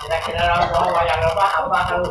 Kira-kira orang wayang apa apa kalau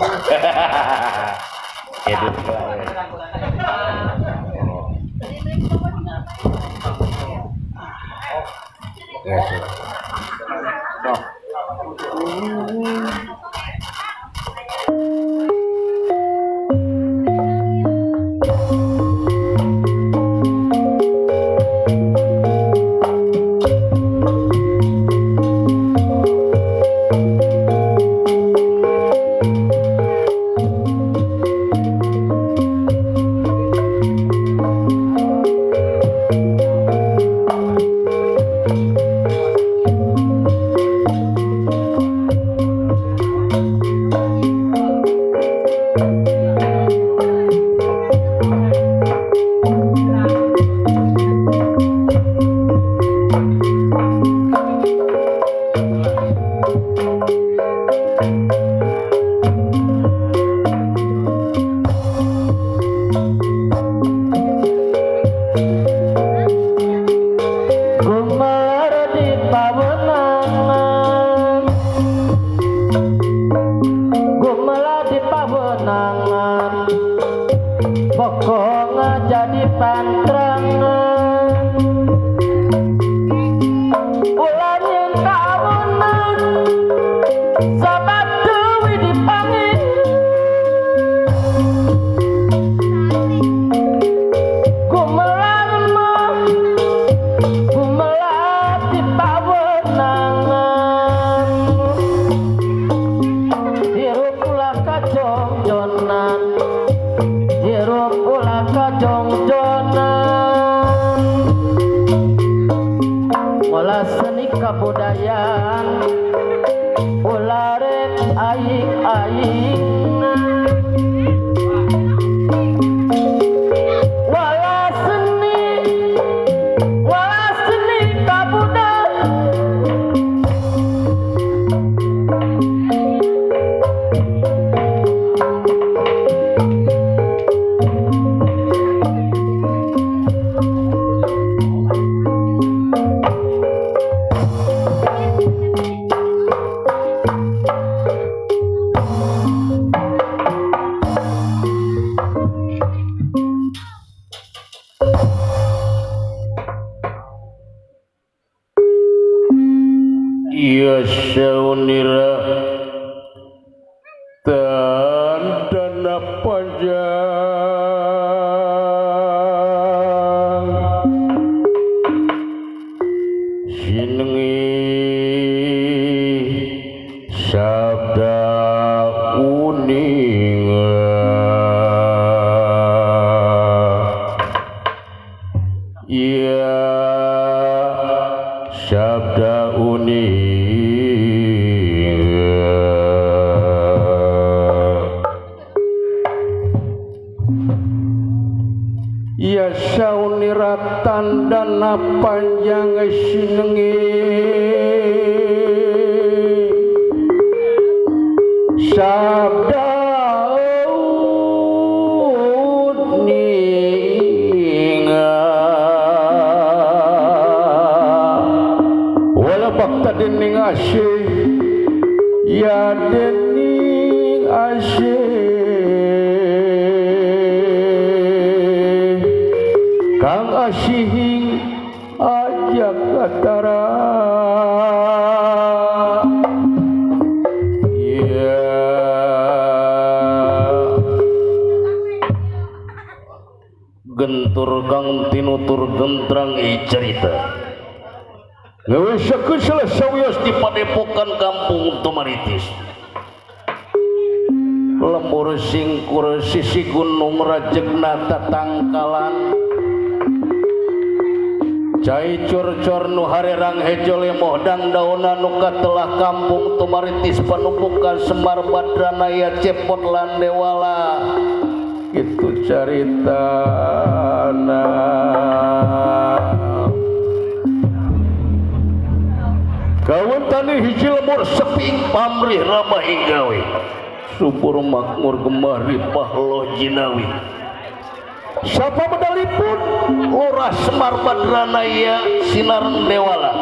Gentur kang tinutur gentrang cerita ngewesakeun sawios di padepokan kampung Tumaritis lembur singkur sisi gunung rajegna tatangkalan cai cor-cor nu harerang hejo lemoh dangdauna nu katelah kampung Tumaritis panupukan Semar Badranaya Cepot lan Dewala. Itu caritana. Syukur seping pamrih ramah gawe. Subur makmur gemah ripah loh jinawi. Siapa medalipun Lurah Semar Badranaya Sinar Dewala.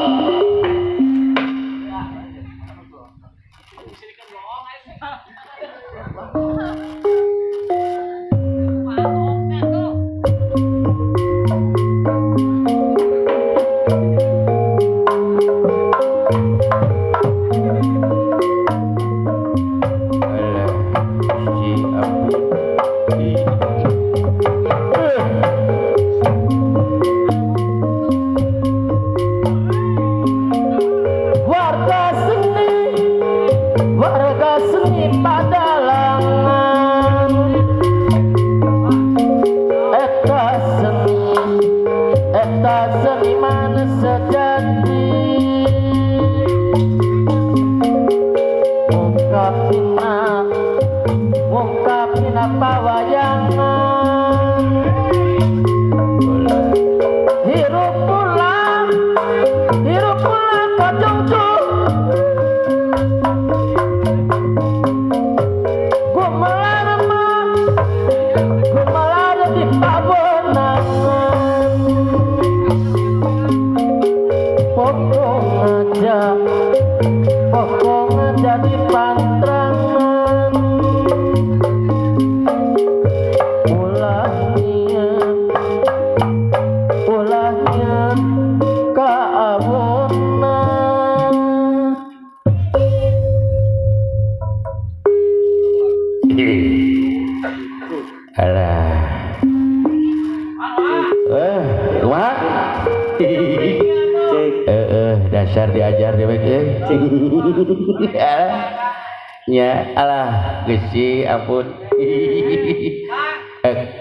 Dasar diajar dewek euy. Nya alah Gusti ampun.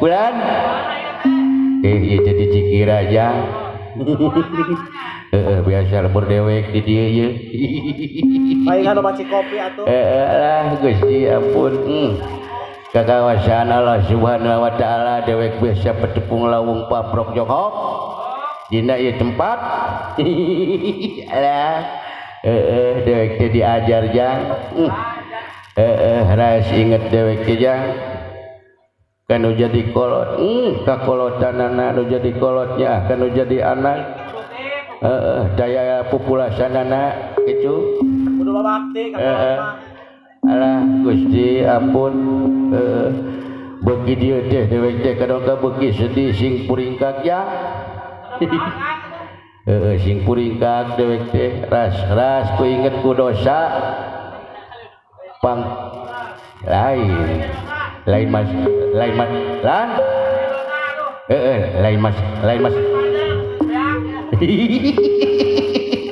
Kulan. Ieu jadi jikir aja. Heeh biasa lembur dewek di dieu ieu. Palingan loba kopi atuh. Heeh alah Gusti ampun. Kakawasan Allah Subhanahu wa taala dewek biasa petepung lawung paprok jongkok. Dina ieu tempat. Alah heeh dewek teh diajar jang. Heeh ras inget dewek teh jang. Kan nu jadi kolot, kakolotanana nu jadi kolotnya, kan nu jadi anak. Heeh daya populasanana kitu. Kudu babakti ka kolot mah. Alah Gusti ampun. Heeh beuki dieu teh dewek teh kadang ka beuki sedih sing puringkak jang. Heeh sing puringkak dewek teh ras ku inget ku dosa pang lain lain mas lain mas lan heeh lain mas lain mas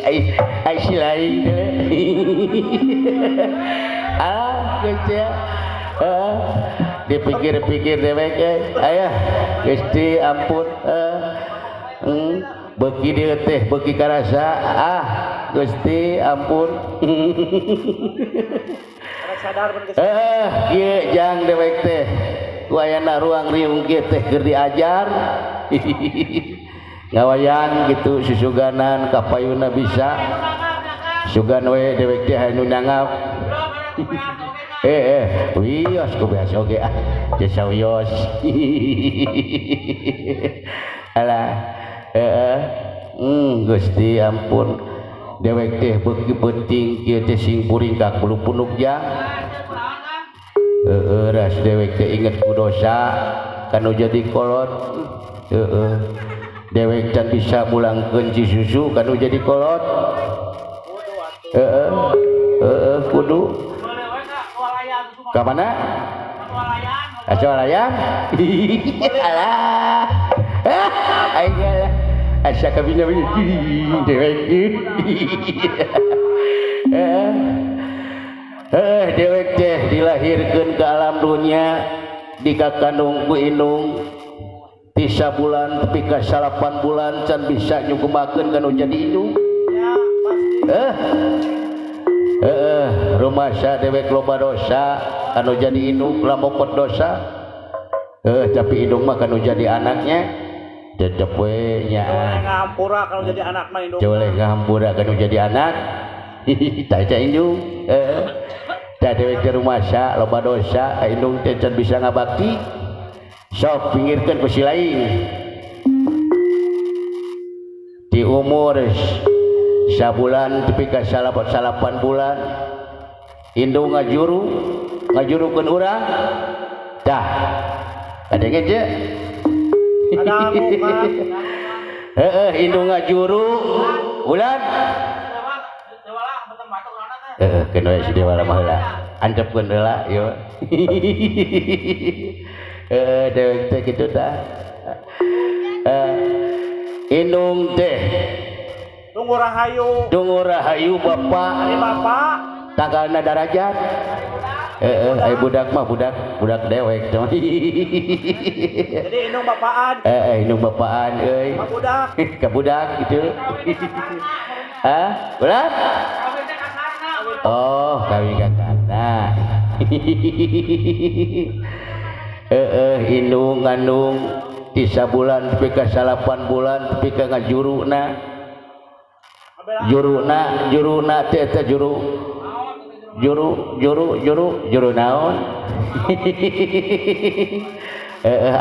ai ai si lain ah Gusti dipikir-pikir dewek ayah Gusti ampun. Beuki dieu teh beuki karasa ah Gusti ampun. Ieu jang dewek teh ku ayana ruang riung kieu teh keur diajar. Ngawayang gitu susuganan kapayuna bisa. Sugan we dewek teh anu nanggap. Wios ku biasa oge ah jasa wios. Alah Gusti ampun dewek teh beuki penting kieu teh sing puringkak bulu punuk jang. Heeh ras dewek teh inget ku dosa kanu jadi kolot. Heeh dewek can bisa mulangkeun ci susu kanu jadi kolot. Heeh heeh kudu ka mana? Swalayan. Alah. Aing lah asa kabinya dewek. Dewek teh dilahirkeun ke alam dunia dikakandung ku indung 3 bulan tepi ka 8 bulan can bisa nyugumakeun kana jadi indung. Rumasa dewek loba dosa anu jadi indung lamokot dosa. Tapi indung mah kanu jadi anaknya tetep we nya. Ngahampura kalau jadi anak mah indung. Boleh ngahampura kanu jadi anak. Tah eta indung heeh tah dewek teh rumasa loba dosa ka indung teh can bisa ngabakti sok pinggirkeun ku si lain di umur sabulan tepi ka 8 bulan indung ngajurukeun urang tah kadenge je heeh indung ngajuru ulan heeh keun we si Dewala mah heula antepkeun heula ieu heeh dewek teh kitu tah indung teh tunggu rahayu bapak ari bapak tanggalna darajat heeh ai budak mah budak dewek teh jadi indung bapaan heeh indung bapaan euy ka budak ka budak kitu hah budak oh kawin kakana heeh indung ngandung ti sabulan tepi ka 8 bulan tepi ka ngajuruna juruna teh eta juru juru juru juru juru naon heeh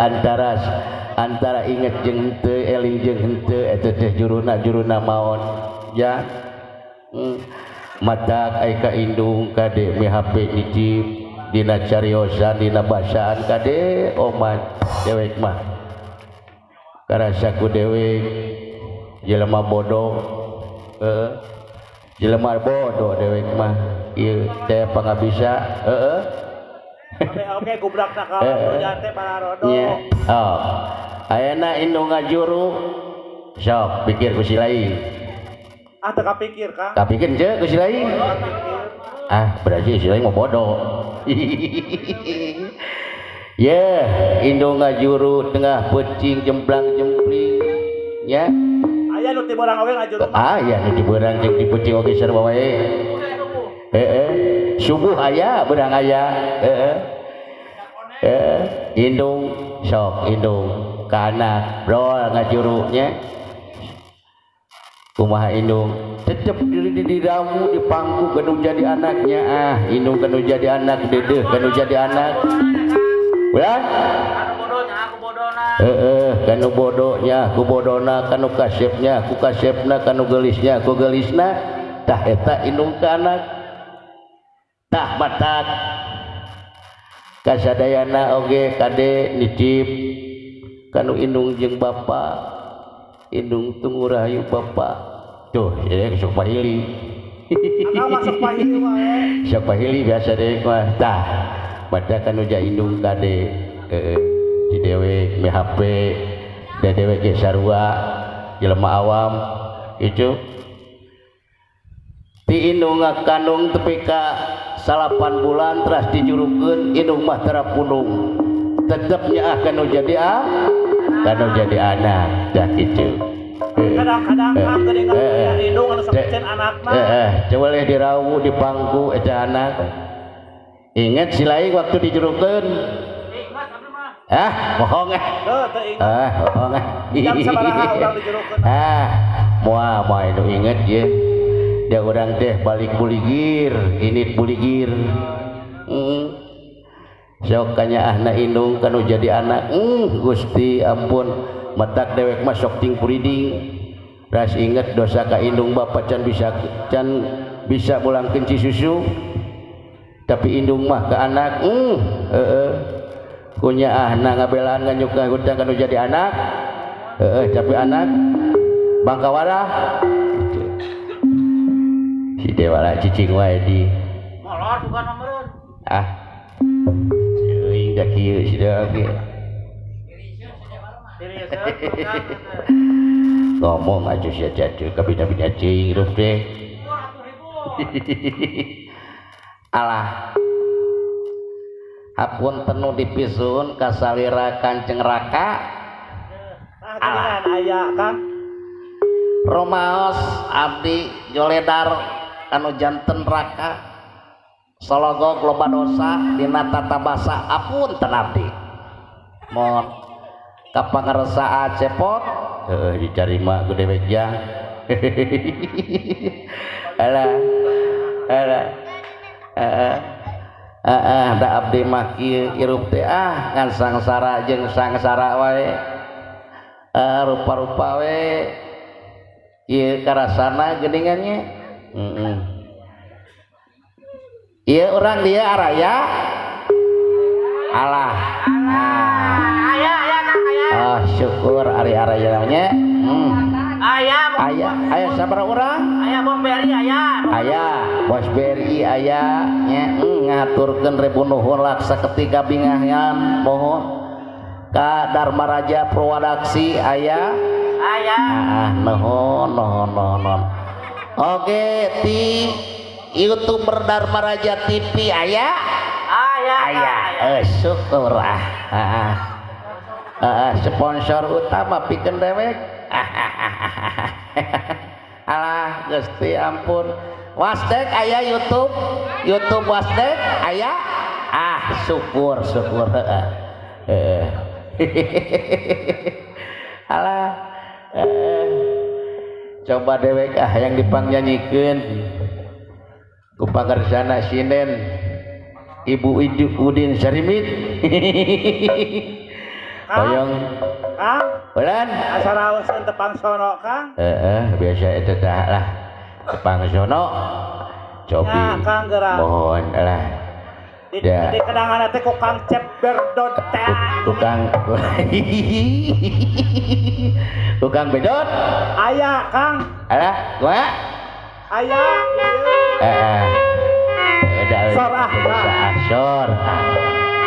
antara inget jeung henteu eling jeung henteu eta teh juruna maon ya matak ai ka indung kade mi HP nitip dina cariosan dina basaan kade omat dewek mah karasa ku dewek jelema bodoh heeh jelema bodoh dewek mah ieu teh pangabisa heeh oke gubrak nakal hujan teh pararodo oh ayeuna indung ngajuru sok pikir ku si lain ah teu kapikir Kang kapikir je ku si lain ah berarti si lain mah bodoh ye indung ngajuru tengah peuting jemplang-jempling nya aya nu ti beurang oge ngajuru mah aya nu ti beurang jeung ti peuting oge sarua wae heeh subuh aya beurang aya heeh heeh indung sok indung ka anak brol ngajurunya kumaha indung tetep diramu dipangku kanu jadi anaknya ah indung kanu jadi anak dedeh kanu jadi anak ulah heeh kanu bodohnya ku bodona kanu kasepnya ku kasepna kanu geulisnya ku geulisna tah eta indung ka anak tah batak kasadayana oge kade nitip kanu indung jeung bapa indung tunggu rahayu bapa tuh jadi sok pahili akang masuk pahili wae sok pahili biasa deh mah tah baca kanu ja indung kade heeh di dewek mi HP da dewek ge sarua jelema awam itu ti indung ngakandung tepi ka 8 bulan teras dijurukeun indung mah tara pundung tetep nyaah kanu jadi ah kanu jadi anak dah kitu kadang-kadang kang geuning indung anu sakecen anakna heeh coba leh dirawu dipangku eta anak inget si lain waktu dijurukeun ingat abdi mah ah bohong ah heuh teu inget ah bohong ah jam sabaraha urang dijurukeun ah moal moal nu inget ye da urang teh balik buligir init buligir sok kanyaahna indung kanu jadi anak Gusti ampun matak dewek mah sok ting puriding ras inget dosa ka indung bapa can bisa mulangkeun ci susu tapi indung mah ka anak heeh kunyaahna ngabelaan nganyuk ngahutang kanu jadi anak heeh tapi anak bangkawarah si Dewala cicing wae di molor bukan nomoreun ah teuing da kieu si Dewa ge ngomong aja sia jatuh kabina-bina ceuing hirup teh alah hapunten nu dipisuhun ka salira Kanjeng Raka nah geuningan aya Kang Romaos abdi joledar anu janten raka sologog loba dosa dina tata basa apunten abdi mohon kapangarsa cepot heeh dicarima ku dewek jang Alah alah heeh da abdi mah kieu hirup teh ah ngan sangsara jeung sangsara wae rupa-rupa we ieu karasana geuningannya heeh ieu urang dia araya alah aya aya Kang aya ah syukur ari araya nya aya aya aya sabaraha urang aya Bos BRI aya aya Bos BRI aya nya ngaturkeun ribu nuhun laksa ketiga bingahyan mohon ka Dharma Raja Purwadaksi aya aya ah nuhun nuhun nuhun oke ti YouTuber Dharma Raja TV aya aya aya syukur ah sponsor utama pikeun dewek alah Gusti ampun Wasdek aya YouTube YouTube Wasdek aya ah syukur syukur heeh alah coba dewek ah yang dipangnyanyikeun ku pangarsana sinden Ibu Udin Sarimit hoyong Kang bulan asa raoseun tepang sono Kang heeh biasa eta tah lah tepang sono cobi ya, Kang geura mohon lah di kenangan teh ku Kang Cep Berdot teh tukang tukang bedot aya Kang alah gua aya heeh sor ah sor ah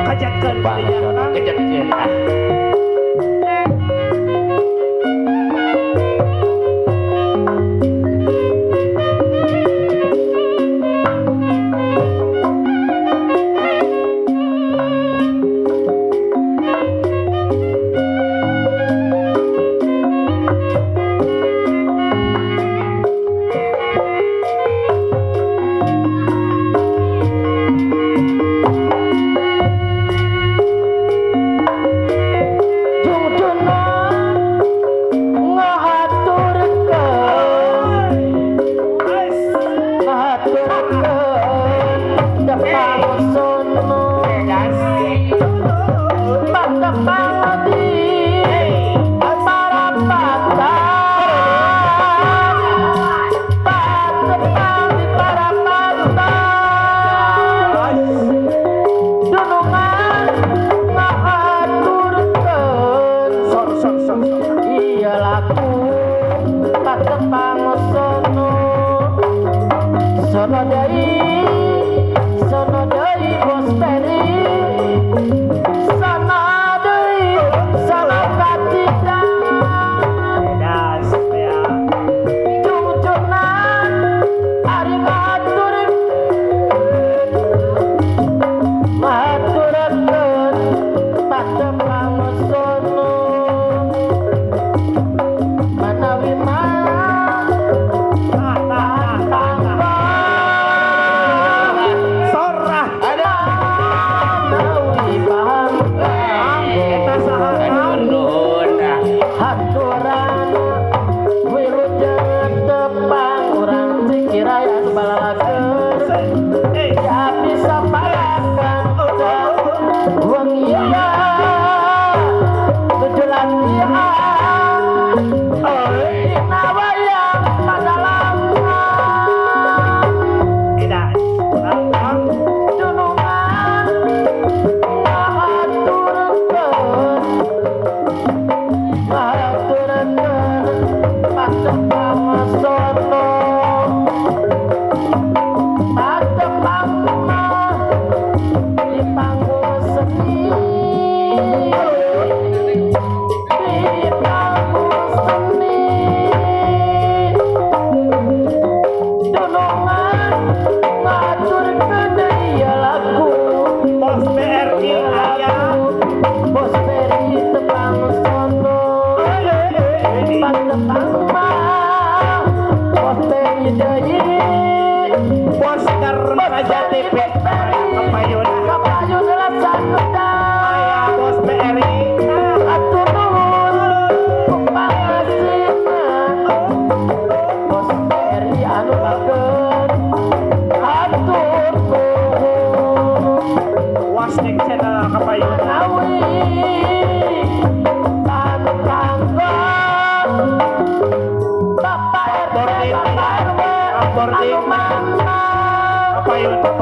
kajetkeun kajetkeun ah Manawi mah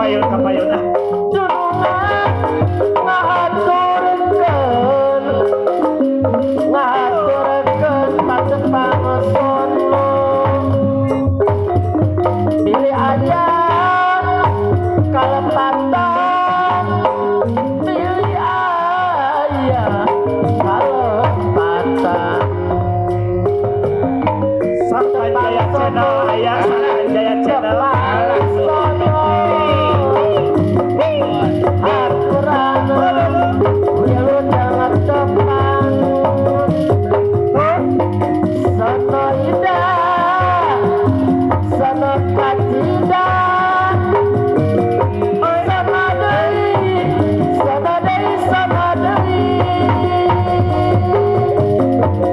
Kapayun kapayun ah. Dunungan ngahaturkeun ngahaturkeun patepang sono bilih aya kalepatan bilih aya kalepatan. Santan Jaya Channel aya, Santan Jaya Channel.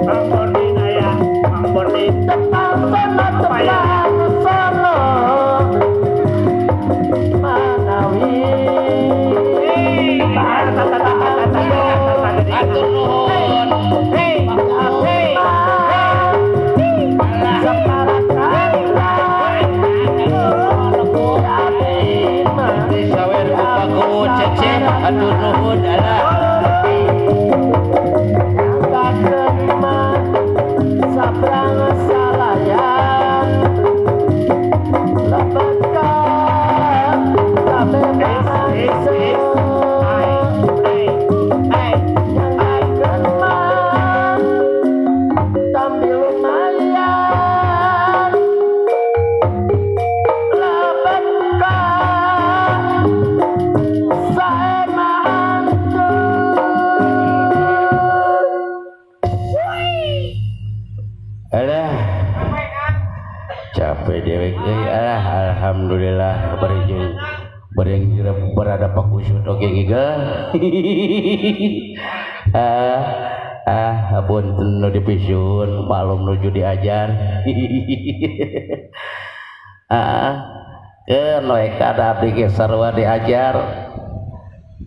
Mang Bordin aya, Mang Bordin. Tepang sono manawi Atur nuhun. Hey, hey, Disawer ku paku cece atur nuhun alah. Sabrang salayan lepatkan tampil lumayan lepatkan saya mantu. Alah, capek dewek euy. Alah, alhamdulillah bari jeung bari berada pakusut oge ngigel. Ah, punten nu dipisun, malum nuju diajar. Ah, keun we kada abdi ge sarua diajar.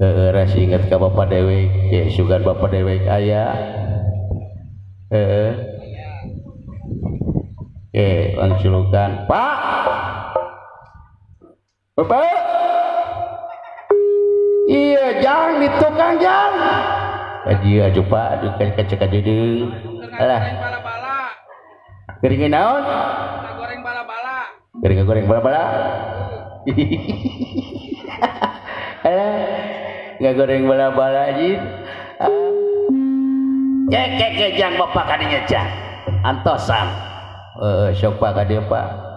Heueuh ras inget ka bapa dewek, ye sugan bapa dewek aya. Heueuh. Oke, langsung Pak. Bapak. Iya, jangan di tukang jang. Kaji aju Pak, aduh kaca kadeung. Alah. Geuring naon? Goreng bala-bala. Geuring goreng bala-bala. Alah, nggak goreng bala-bala jin. Cek cek jang bapak kadinya jang. Antosan. Sok Pak ka dieu Pak.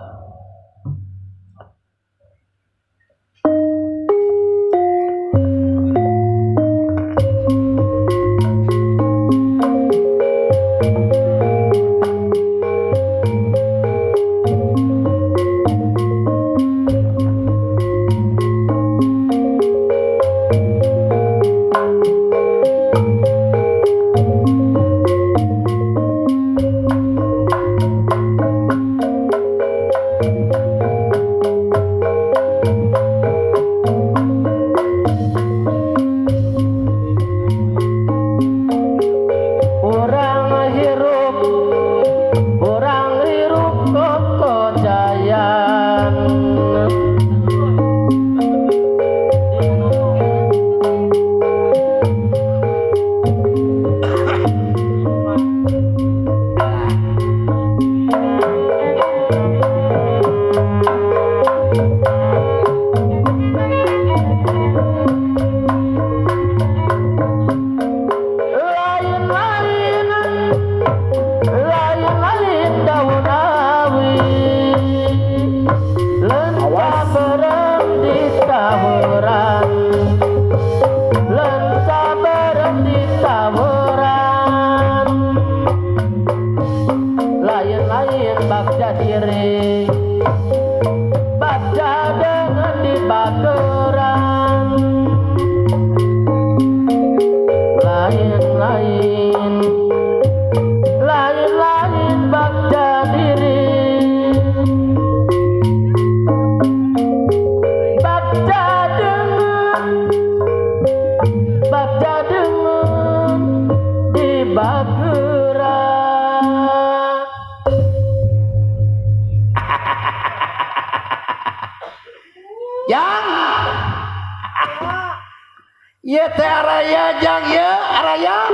Ieu teh araya jang ieu araya.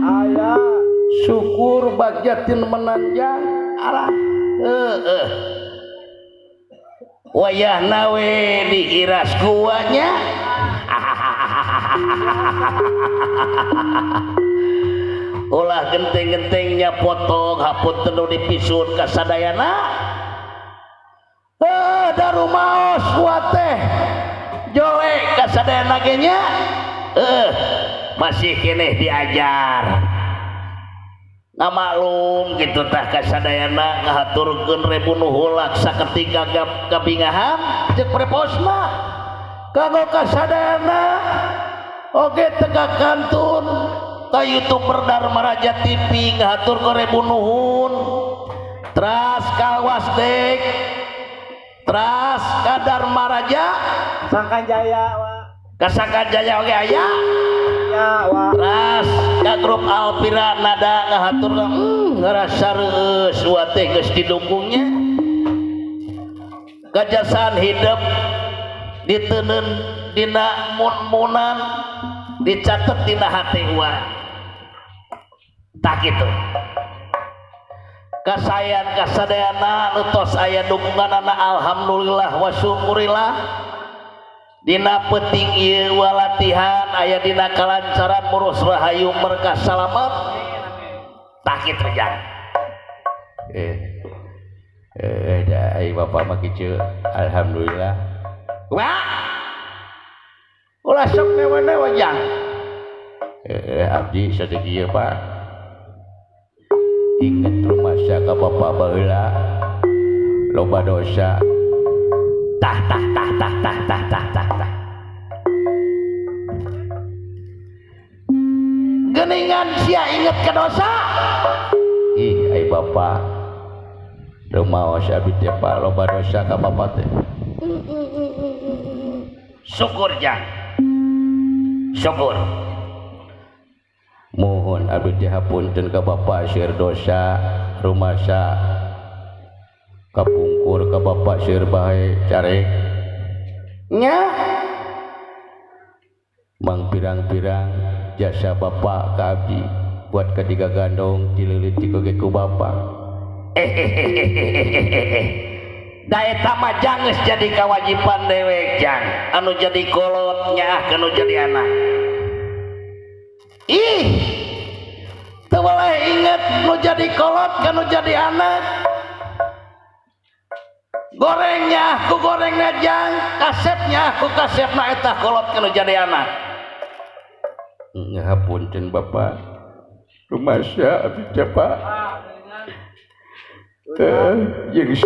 Aya. Syukur bagja tin menang jang arah. Heeh. Wayahna we diiras kuanya. Ulah genteng-gentengnya potong hapunten nu dipisun ka sadayana. Heuh da rumaos kuat teh. Jolek ka sadayana ge nya. Masih keneh diajar. Ngamaklum kitu tah ka sadayana ngahaturkeun rebu nuhulak saketika kabingahan ceuk preposna. Kanggo ka sadayana oge teu kantun ka YouTuber Dharma Raja TV ngahaturkeun rebu nuhun. Teras ka Wasdek, teras ka Dharma Raja Sangkan Jaya wa. Ka Sangkan Jaya oge aya. Ya wa. Teras ka grup Alpira Nada ngahaturkeun ngarasa reueus wa teh geus didukungnya. Kajasaan hidup diteunun dina mun-munan dicatet dina hate uang. Tah kitu. Kasayan kasadayana nu tos aya dukunganana alhamdulillah wa syukurillah. Dina peuting ieu walatihan aya dina kalancaran murus rahayu berkah salamet. Tah kitu jang. Da ai bapak mah kieu alhamdulillah. Wah. Ulah sok newe-newe jang. Abdi sadeuk ieu Pak. Inget rumasa ka bapak baheula loba dosa. Tah tah tah tah tah tah tah tah tah. Geningan sia inget ka dosa. Ih ai bapak rumaos abdi teh Pak loba dosa ka bapak teh. Syukur jang. Syukur. Mohon abdi teh hapunten ka bapak seueur dosa rumasa kapungkur ka bapak seueur bae carek nya mang pirang-pirang jasa bapak ka abdi buat kadiga gandong tileulit oge ku bapak. Da eta mah geus jadi kawajiban dewek jang anu jadi kolot nyaah anu jadi anak. Ih teu boleh inget nu jadi kolot ka nu jadi anak. Gorengnya ku gorengna jang, kasepnya ku kasepna eta kolot ka nu jadi anak. Ngahapunten bapak rumasa abdi teh Pak. Jeung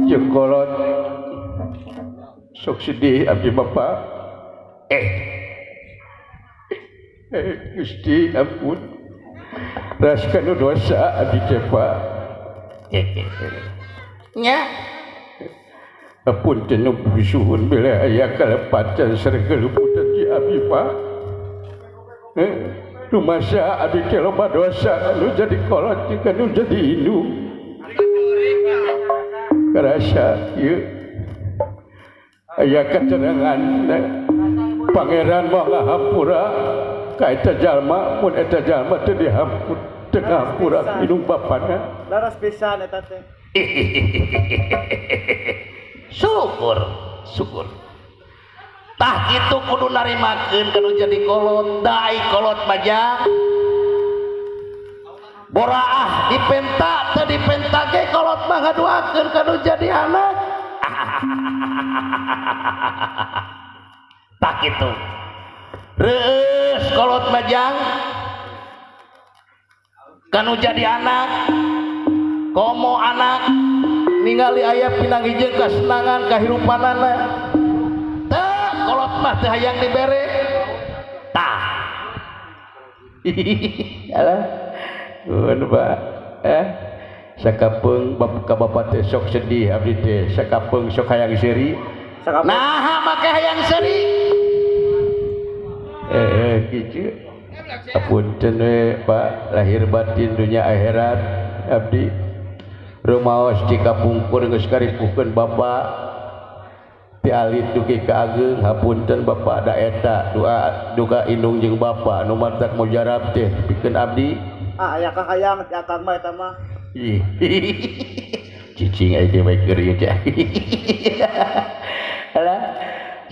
jeung kolot sok sedih abdi bapak. Gusti ampun raskan dosa abdi teh Pak. Nya apunten nu bisuhun bila aya kalepatan sareng kaluputan di abdi Pak. Rumasa abdi teh loba dosa nu jadi kolot jeung nu jadi indung. Karasa ieu aya keterangan pangeran mah ngahampura ka eta jalma mun eta jalma teu dihampur teu ngahampura indung bapana. Laras pisan eta teh. Syukur, syukur. Tah kitu kudu narimakeun kanu jadi kolot, da ai kolot mah jang. Boraah dipenta teu dipenta ge kolot mah ngaduakeun kanu jadi anak. Tah kitu. Reueus kolot mah jang kanu jadi anak. Komo anak ningali aya pinanggih kasenangan kahirupanana. Teu kolot mah teu hayang dibere. Tah. Alah. Nuhun Pak. Sakapeung ka bapak teh sok sedih abdi teh sakapeung sok hayang seuri. Naha make hayang seuri? Kitu. Apunten we Pak, lahir batin dunya akhirat abdi. Rumaos di kapungkur geus karipuhkeun bapak. Ti alit dugi ka ageung hapunten bapak da eta doa duka indung jeung bapak nu matak mujarab teh pikeun abdi. Ah aya kahayang si akang mah eta mah. Cicing aja bae keur ieu teh. Alah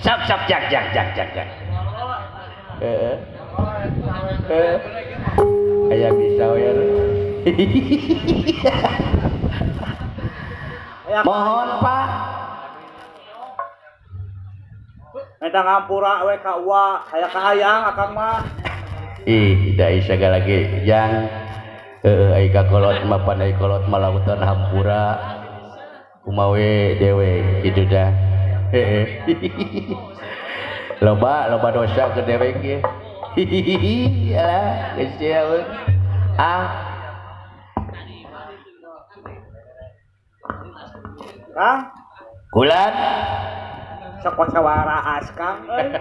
sok sok jak jak jak jak jak. Heeh. Aya bisa we. Mohon Pak. Minta ngampura we ka uwa, aya kahayang akang mah. Ih, da sagala ge jang heueuh ai ka kolot mah pan ai kolot mah lautan hampura. Kumaha we dewe kitu dah. Heeh. Loba loba dosa ke dewek ge. Hihihi, alah geus sia. Ah. Kang kulan sok waraas Kang euy.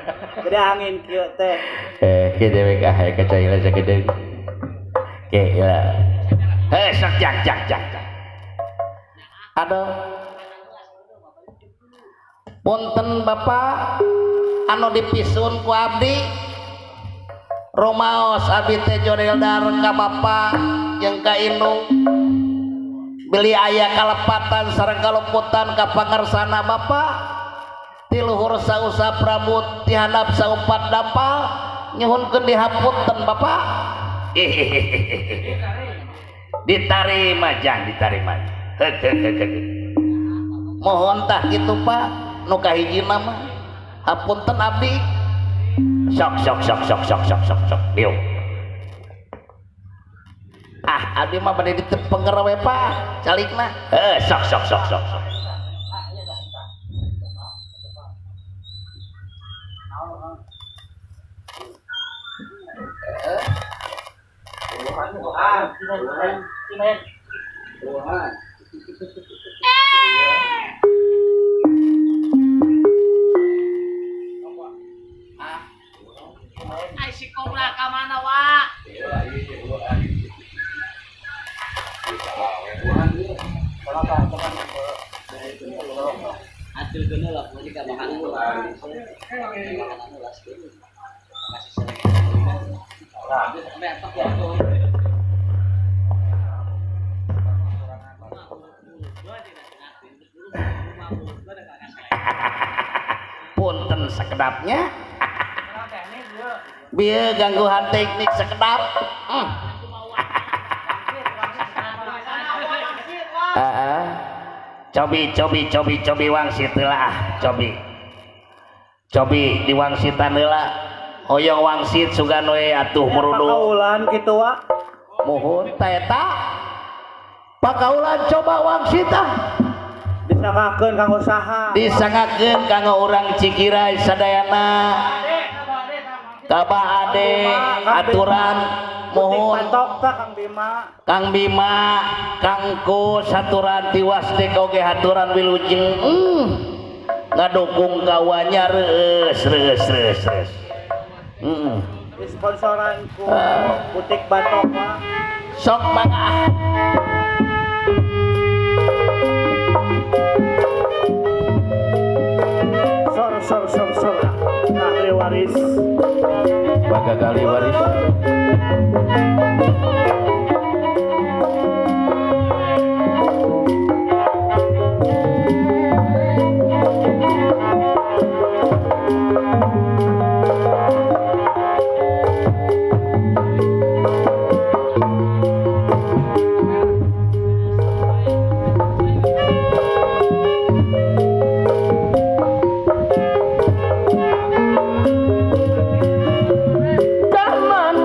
Gede angin kieu teh. Kieu dewek ah ka cai sakedeung. Ke lah. Heuh sok jak jak jak. Aduh. Punten Bapak anu dipisun ku abdi. Rumaos abdi teh joreldar ka Bapak jeung ka indung. Beli aya kalepatan sareng kaluputan ka pangersana Bapak. Ti luhur sausap rambut ti handap saupat dampal nyuhunkeun dihapunten Bapak. Ditarima jang ditarima. Mohon tah kitu Pak nu kahijina mah hapunten abdi. Sok sok sok sok sok sok sok sok diuk. Ah abdi mah bade ditepenger we Pak calikna. Heuh sok sok sok sok sok. Ai si kobra ka mana wa? Punten sekedapnya. Bieu gangguan teknik sekedap. Cobi cobi cobi cobi wangsit heula ah, cobi. Cobi di wangsitan heula. Hoyong wangsit sugan we atuh murudu. Pakaulan kitu wa. Muhun ta eta. Pakaulan coba wangsit ah. Disangakeun kanggo saha? Disangakeun kanggo urang Cikirai sadayana. Kabah Ade aturan mohon Kang Bima, Kang Bima, Kang Kus haturan tiwas teh oge haturan wilujeng ngadukung kawanya reus reus reus reus. Sponsoran ku butik batok mah. Sok mangga. Sor sor sor sor. Ahli waris. Baga kali waris. Taman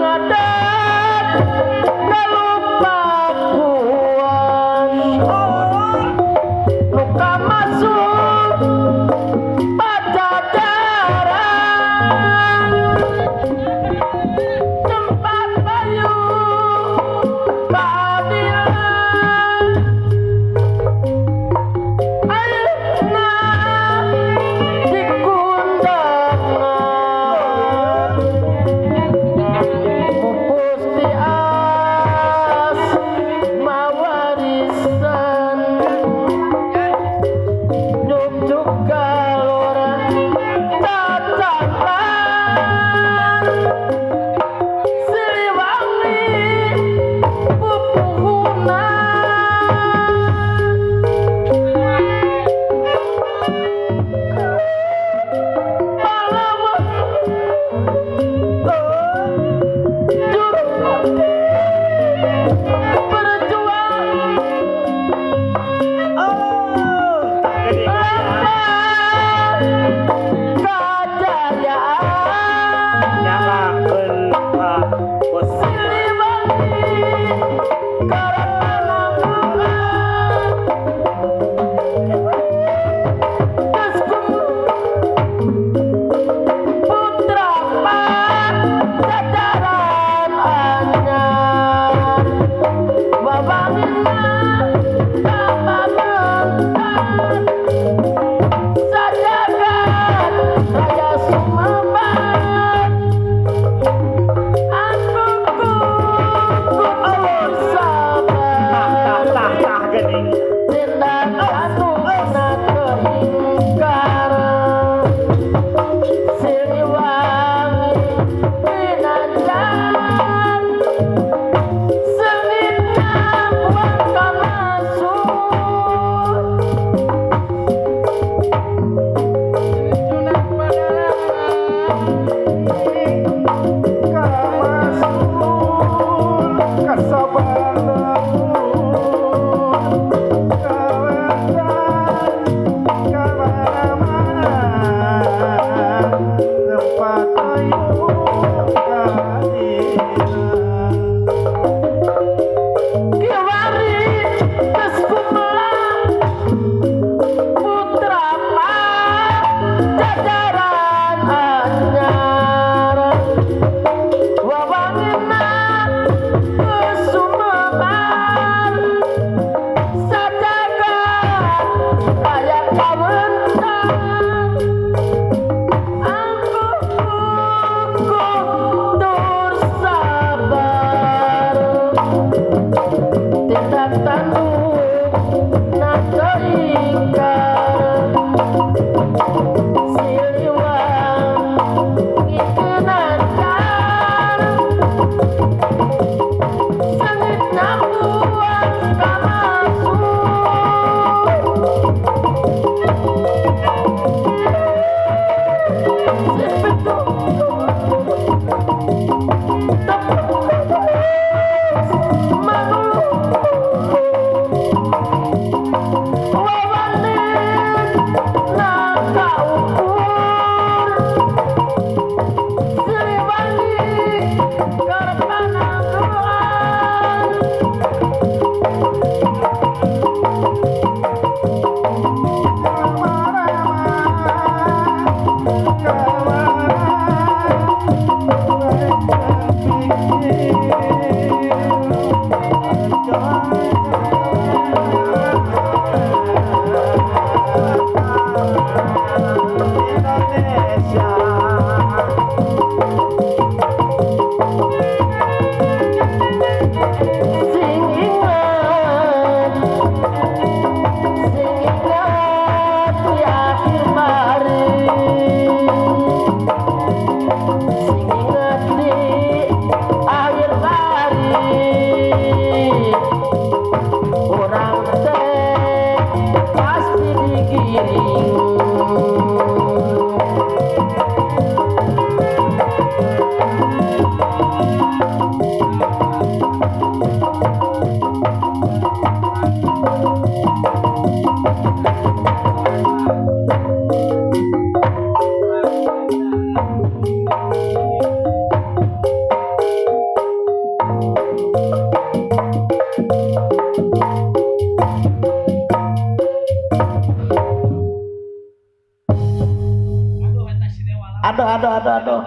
Aduh.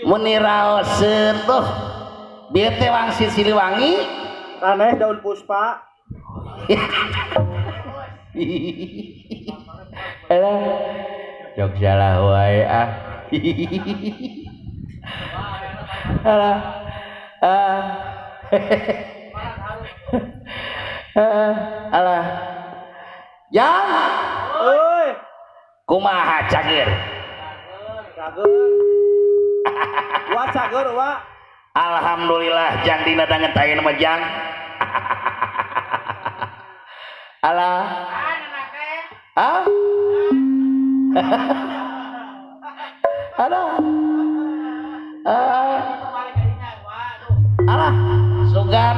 Meni raoseun tuh. Bieu teh wangsit Siliwangi aneh daun puspa. Alah. Jog salah wae ah. Alah. Ah. Alah. Ya. Oi. Kumaha cageur? Cageur. Wa cageur wa. Alhamdulillah jang dina danget ayeuna mah jang. Alah. Ah. Alah. Ah. Alah, sugan.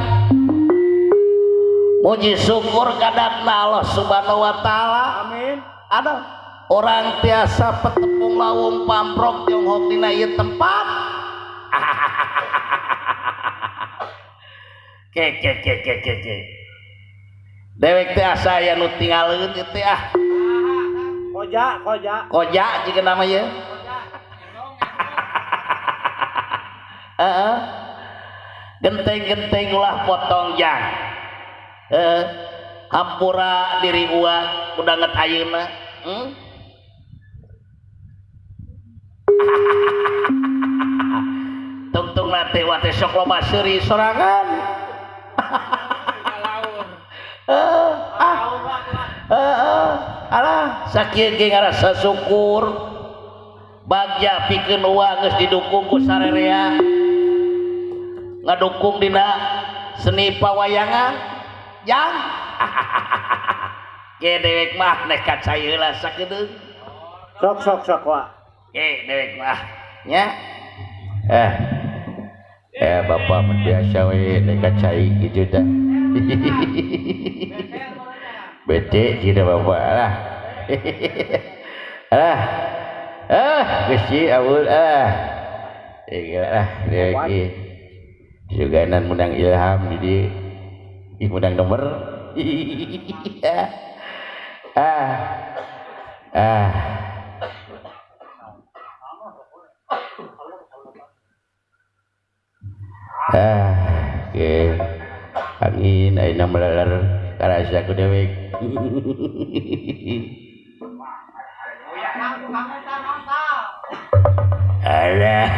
Muji syukur kadatna Allah Subhanahu wa taala. Amin. Aduh, orang tiasa petepung lawung pamprok jonghok dina ieu tempat. Ke ke ke ke ke ke. Dewek teh asa aya nu tingaleun ieu teh ah. Koja, koja. Koja jiga nama ieu. Heeh. Genteng-genteng ulah potong jang. Heeh. Hampura diri uang udanget ayeuna. Tungtung nate wate sok loba seuri sorangan. Alah sakieu ge ngarasa syukur. Bagja pikeun uang geus didukung ku sarerea. Ngadukung dina seni pawayangan. Jang. Ge dewek mah nekat sayeula sakedeung. Sok sok sok wa. Ge dewek mah nya. Bapak mah biasa we nekat cai kitu tah. Bete cina bapak lah. Alah. Ah, geus awul ah. Lah dewek ieu. Suganan menang ilham di dieu. Ih menang nomor. Ah. Ah. Ah, oke. Angin ayeuna meleler karasa ku dewek. Alah.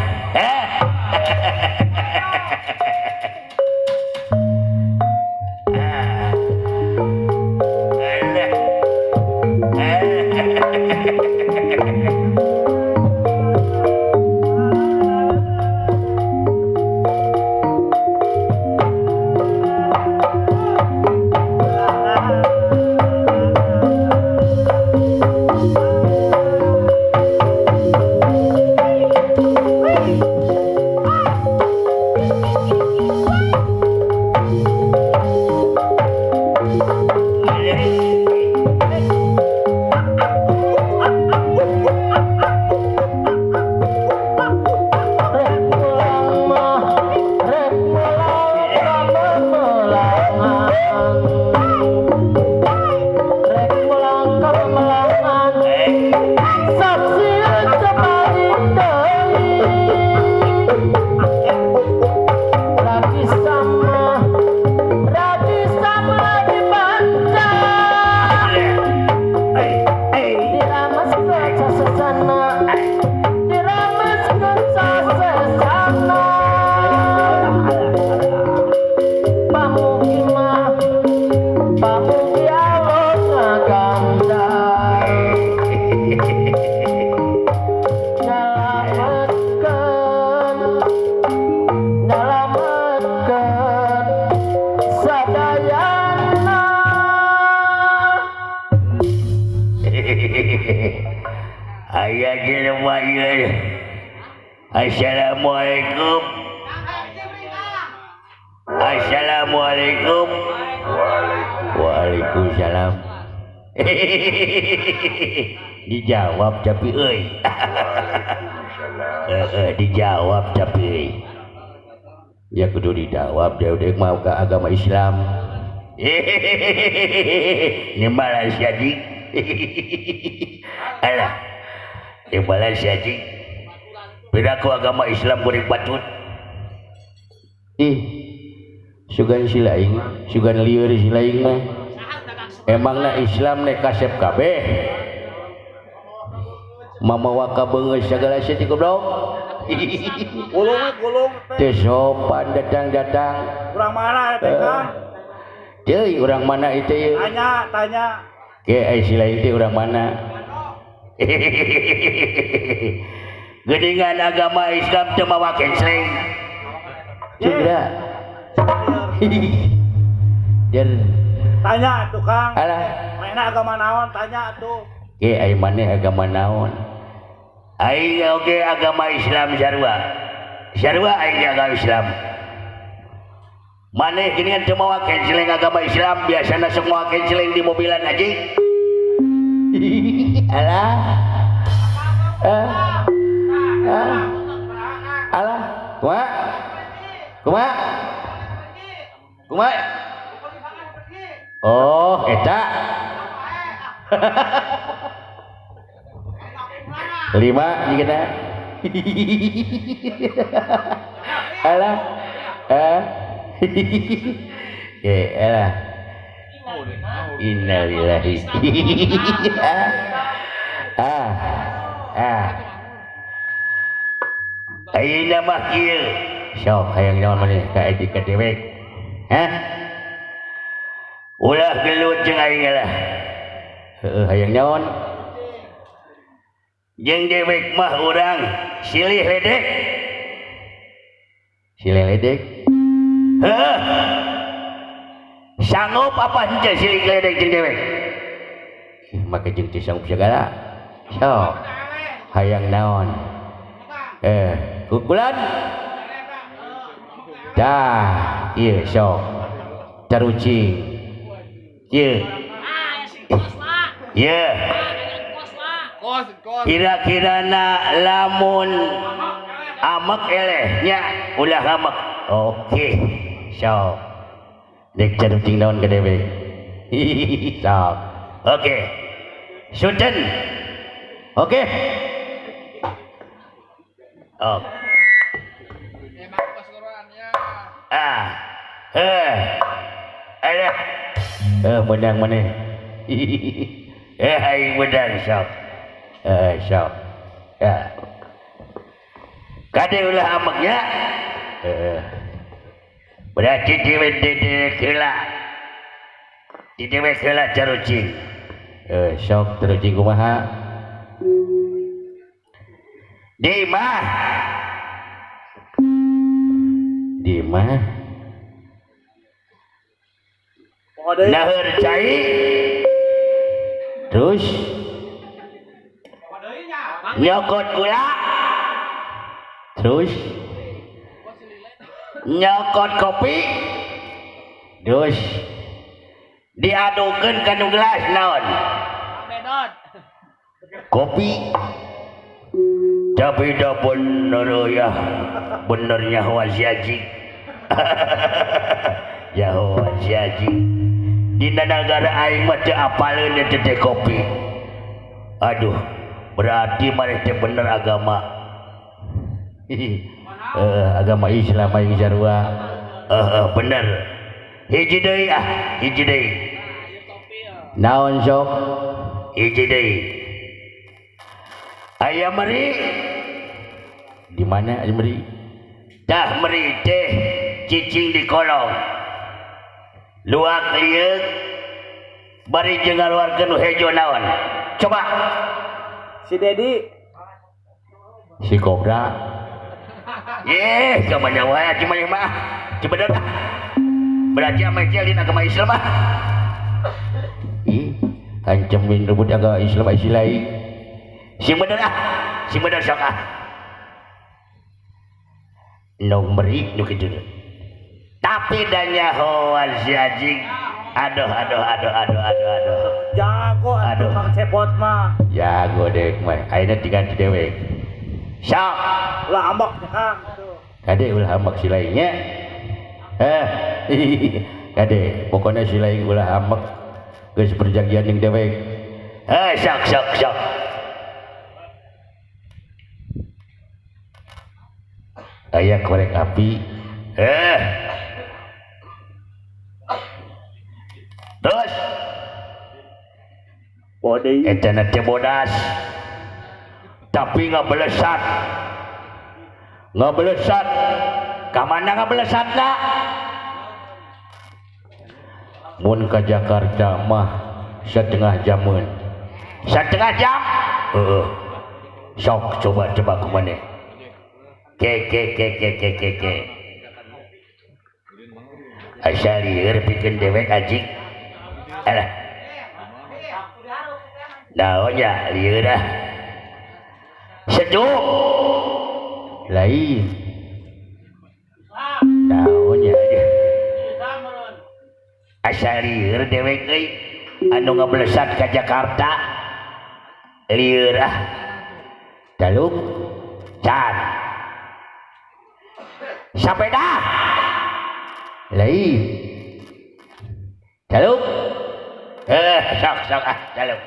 Assalamualaikum. Assalamualaikum. Waalaikumsalam. Dijawab tapi euy. Dijawab tapi euy. Ya kudu dijawab dewe mau ke agama Islam. Ini Malaysia jing. Alah. Ini Malaysia jing. Beda ku agama Islam kuring patut. Ih, sugan si laing, sugan lieur si laing mah. Emangna Islam nek kasep kabeh. Mamawa ka beungeut sagala sia goblok. Gulung gulung teh sopan datang-datang. Urang mana teh Kang? Deui urang mana itu ieu? Tanya, tanya. Ke ai si laing teh urang mana? Geningan agama Islam teu mawa kensleng. Cedera. Jer. Tanya atuh Kang. Alah. Mana agama naon tanya atuh. Ke ai maneh agama naon? Aing oge agama Islam sarua. Sarua aing agama Islam. Maneh geuningan teu mawa kensleng agama Islam, biasana sok mawa kensleng di mobilan aja. Alah. Alah, kumaha? Kumaha? Kumaha? Oh, eta. 5 jigana. Alah. Alah. Innalillahi. Ayeuna mah kieu. Sok hayang naon maneh ka edik ka dewek. Hah? Ulah gelut jeung aing lah. Heeh, hayang naon? Jeung dewek mah urang silih ledek. Silih ledek? Heeh. Sanggup apa henteu silih ledek jeung dewek? Make jeung teu sanggup sagala. Sok. Hayang naon? Kukulan. Dah, ieu sok. Carucing. Ieu. Ieu. Kira-kirana lamun amek eleh nya ulah amek. Oke, sok. Dek carucing naon ka dewek? Sok. Oke. Sunten. Oke. Oh. Alah. Menang maneh. Aing menang sok. Sok. Ya. Kade ulah ameknya. Berarti dewek heula. Di dewek heula carucing. Sok carucing kumaha? Di imah. Di imah. Naheur cai. Terus nyokot gula. Terus nyokot kopi. Terus diadukeun kana gelas naon? Kopi. Tapi dah bener ya, benernya wasiaji. Ya wasiaji. Dina nagara aing mah teu apaleun eta teh kopi. Aduh, berarti maneh teh bener agama. Agama Islam aing sarua. Bener. Hiji deui ah, hiji deui. Naon sok? Hiji deui. Aya meri. Di mana aya meri? Tah meri teh cicing di kolong. Luak lieuk bari jeung ngaluarkeun nu hejo naon? Coba. Si Dedi. Si Kobra. Ye, ka mana wae cuma mah. Coba dah. Berarti ame teh agama Islam ah. Ih, hancemin rebut agama Islam ai lain. Sing bener ah, sing bener sok ah. Nu meri nu kitu. Tapi da nyahoan si anjing. Aduh aduh aduh aduh aduh aduh. Jago atuh Mang Cepot mah. Jago dewek mah. Ayeuna diganti dewek. Sok. Ulah ambek Kang. Kade ulah ambek si lainnya. Kade pokoknya si lain ulah ambek. Geus perjanjian jeung dewek. Sok sok sok. Aya korek api. Terus eta teh bodas. Tapi ngabelesat. Ngabelesat. Ka mana ngabelesatna? Mun ka Jakarta mah setengah jamun. Setengah jam? Heeh. Sok coba coba ku maneh. Ke ke ke ke ke ke ke. Asa lieur pikeun dewek anjing. Alah. Naon nya lieur ah. Sejuk. Lain. Naon nya. Asa lieur dewek euy anu ngabelesat ka Jakarta. Lieur ah. Taluk can. Sepeda lain. Jaluk. Sok sok ah jaluk.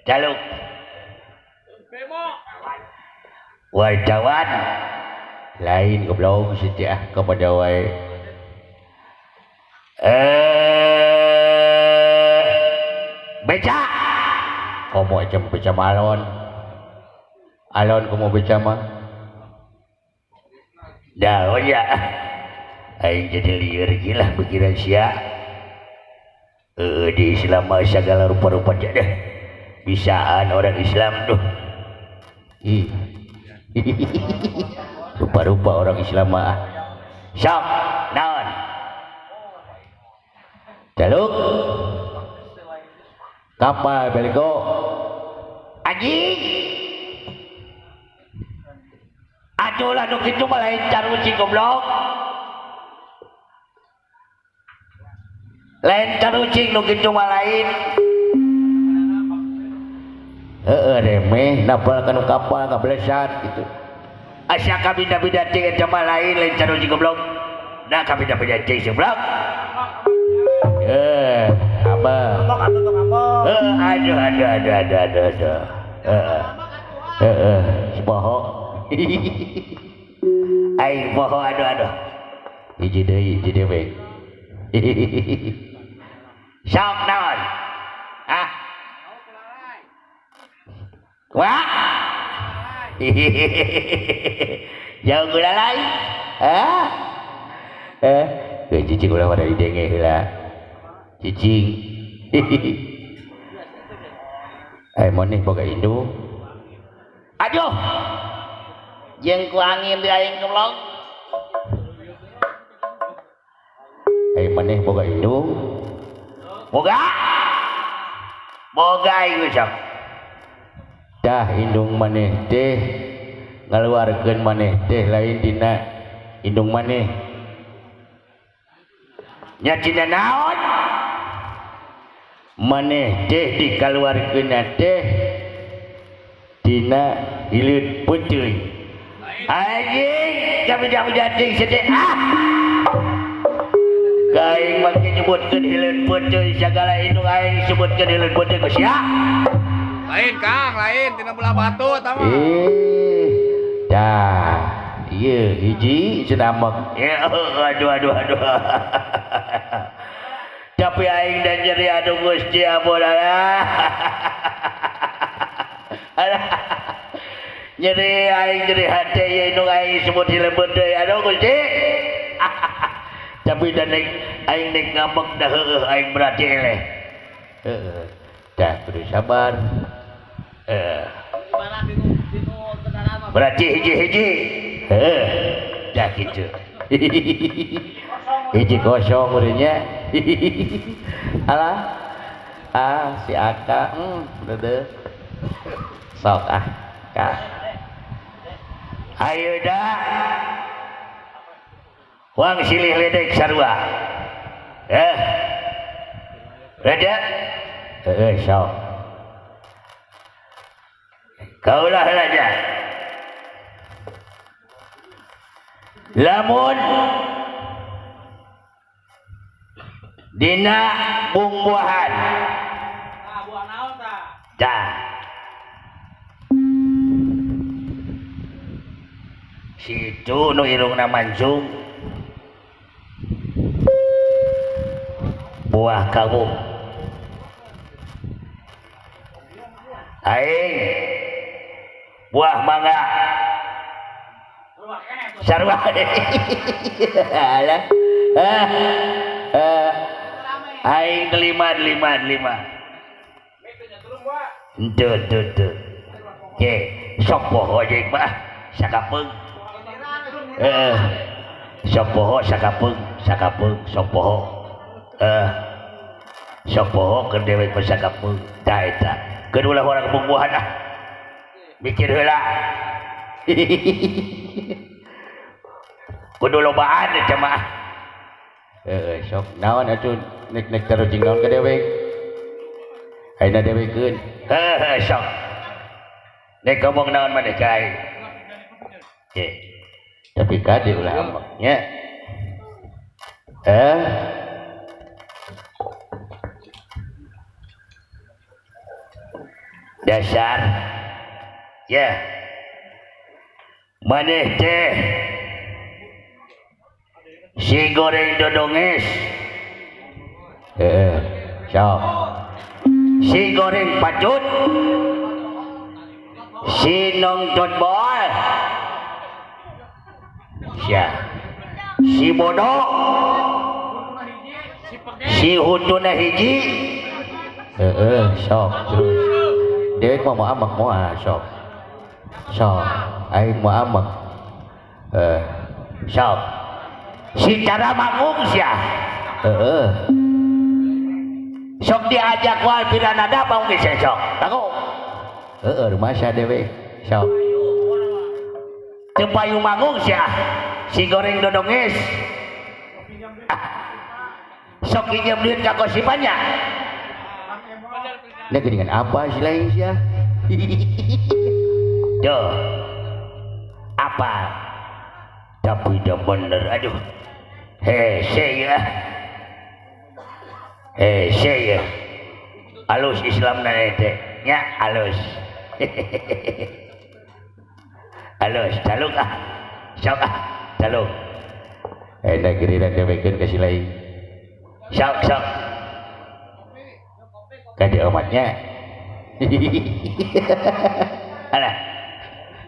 Jaluk. Bemo. Wartawan lain goblok sih ah kepada wae. Beca. Komo aja beca malon. Alon komo beca mah. Dah oh ya. Aing jadi lieur gila pikiran sia. Di Islam mah segala rupa-rupa deh. Bisaan orang Islam tuh. Ih. Rupa-rupa orang Islam mah. Sok naon? Jaluk. Kapal beligo. Anjing. Aduh lah nu kitu mah lain carucing goblok. Lain carucing nu kitu mah lain. Heeh remeh napal kanu kapal kablesat gitu. Asa kabida-bida ting eta mah lain lain carucing goblok. Nah kabida-bida ting goblok. Abah. Ngambek atuh tong ngambek. Aduh aduh aduh aduh aduh aduh. Heeh, poho. Aing poho aduh aduh. Hiji deui hiji deui we. Sok naon? Ah. Wah. Jauh gulalai. Ah. Cicing ulah pada didenge heula. Cicing. Maneh boga indung. Aduh. Jeung ku angin di aing goblok. Maneh boga indung. Boga. Boga aing sok. Dah indung maneh teh ngaluarkeun maneh teh lain dina indung maneh. Nya tina naon? Maneh teh dikaluarkeunna teh dina hileud peuteui. Anjing, kabida-bida ting sedih ah. Kaing mah nyebutkeun hileud peuteui sagala indung aing sebutkeun hileud peuteui ku sia. Lain Kang, lain tina belah batu eta mah. Dah, ieu hiji cenah amek. Ya, aduh aduh aduh. Tapi aing dan nyeri aduh Gusti ampun alah. Nyeri aing nyeri hate ieu indung aing sebut hileud deui aduh Gusti. Tapi dan nek aing nek ngambek dah heueuh aing berarti eleh. Heeh. Dah kudu sabar. Berarti hiji-hiji. Heeh. Dah kitu. Hiji kosong urangnya. Alah. Ah si Aka, deuh. Sok ah, Ka. Ayo dah. Wang silih ledek sarua. Rada. Heeh, sok. Kaulah raja. Lamun dina bungbuahan. Tah buah naon tah? Tah. Situ nu irungna mancung. Buah kawung. Aing buah mangga. Sarua. Alah. Aing lima. Henteu teu. Ke sok poho jeung mah sakapeung. Heeh. Sok poho sakapeung, sakapeung sok poho. Sok poho keur dewek mah sakapeung. Tah eta. Keur ulah urang bungbuhan ah. Mikir heula. Kudu lobaan eta mah. Heeh, sok naon atuh nek-nek tarucing naon ka dewek. Ayeuna dewekeun. Heeh, sok. Nek ngomong naon maneh ka aing. Oke. Tapi kade ulah ambek nya. Dasar ya maneh teh si goreng dodonges sok si goreng pacut si nongtot bol sia si bodoh si hutuna hiji sok terus dewek mah mau amak moal sok sok aing mau amak sok si cara manggung sia sok diajak wae piranada bang geus sok tanggung rumasa dewek sok teu payu manggung sia si goreng dodonges sok pinjam duit ka gosipannya. Nah geuningan apa si lain sia? Duh. Apa? Tapi dah bener aduh. Hese ya. Hese ya. Alus Islam na teh nya alus. Alus caluk ah. Sok ah, caluk. Nah giliran dewekeun ka si lain. Sok sok. Kade omatnya. Alah.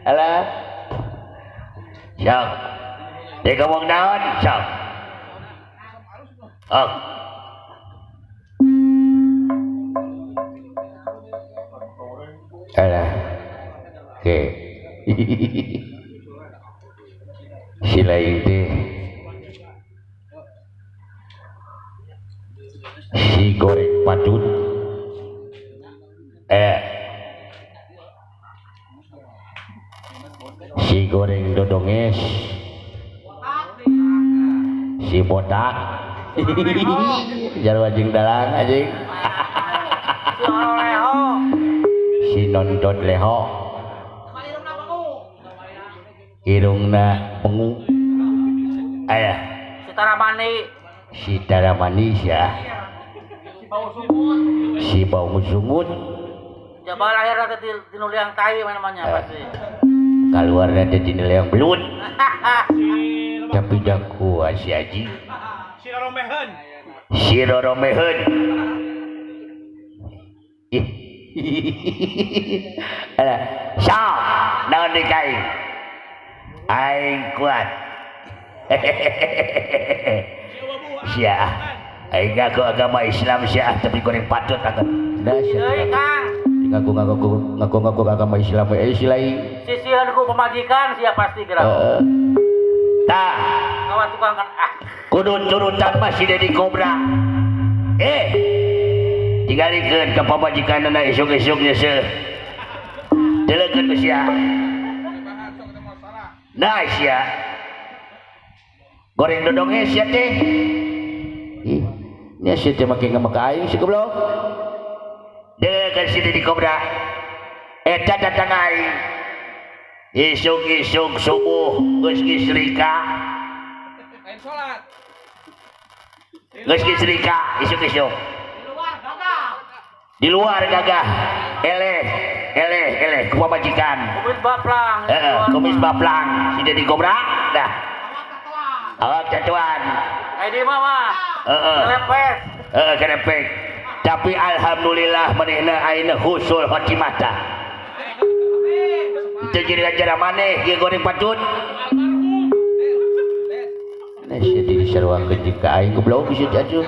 Alah. Sok. Dia ngomong naon? Sok. Ok. Alah. Oke. Si lain teh si goreng patut si goreng dodonges si botak jarwa jeung dalang anjing si nonton leho irungna pengu aya si taramani si taramani sia si bau sungut jaba lahir teh di nuliang tai namanya pasti keluar teh di nuliang belut tapi dah kuat si Haji si roromeheun si roromeheun ih alah sok naon deui ka aing aing kuat sia aing ngaku agama Islam sia tapi goreng patut akan deui Kang ngaku agama Islam si lain sisihan ku pemajikan sia pasti geura tah kawan tukang kan ah kudu turutan mah si Dedi Kobra tingalikeun ka pamajikanna isuk-isuk geus delekeun ku sia nah sia goreng dodonge sia teh ih nya sia teh make ngambek ka aing si goblok delekeun si Dedi Kobra eta datang aing isuk-isuk subuh geus geus rika lain salat geus geus rika isuk-isuk di luar gagah eleh eleh eleh ku pamajikan kumis baplang heeh kumis baplang si Dedi Kobra dah awak tatuan ai di mah heeh kerepek heeh kerepek tapi alhamdulillah manehna ayeuna husul khotimah tah teu jadi ajaran maneh ieu goreng patut nah sia teh disaruakeun jeung ka aing goblok sia teh atuh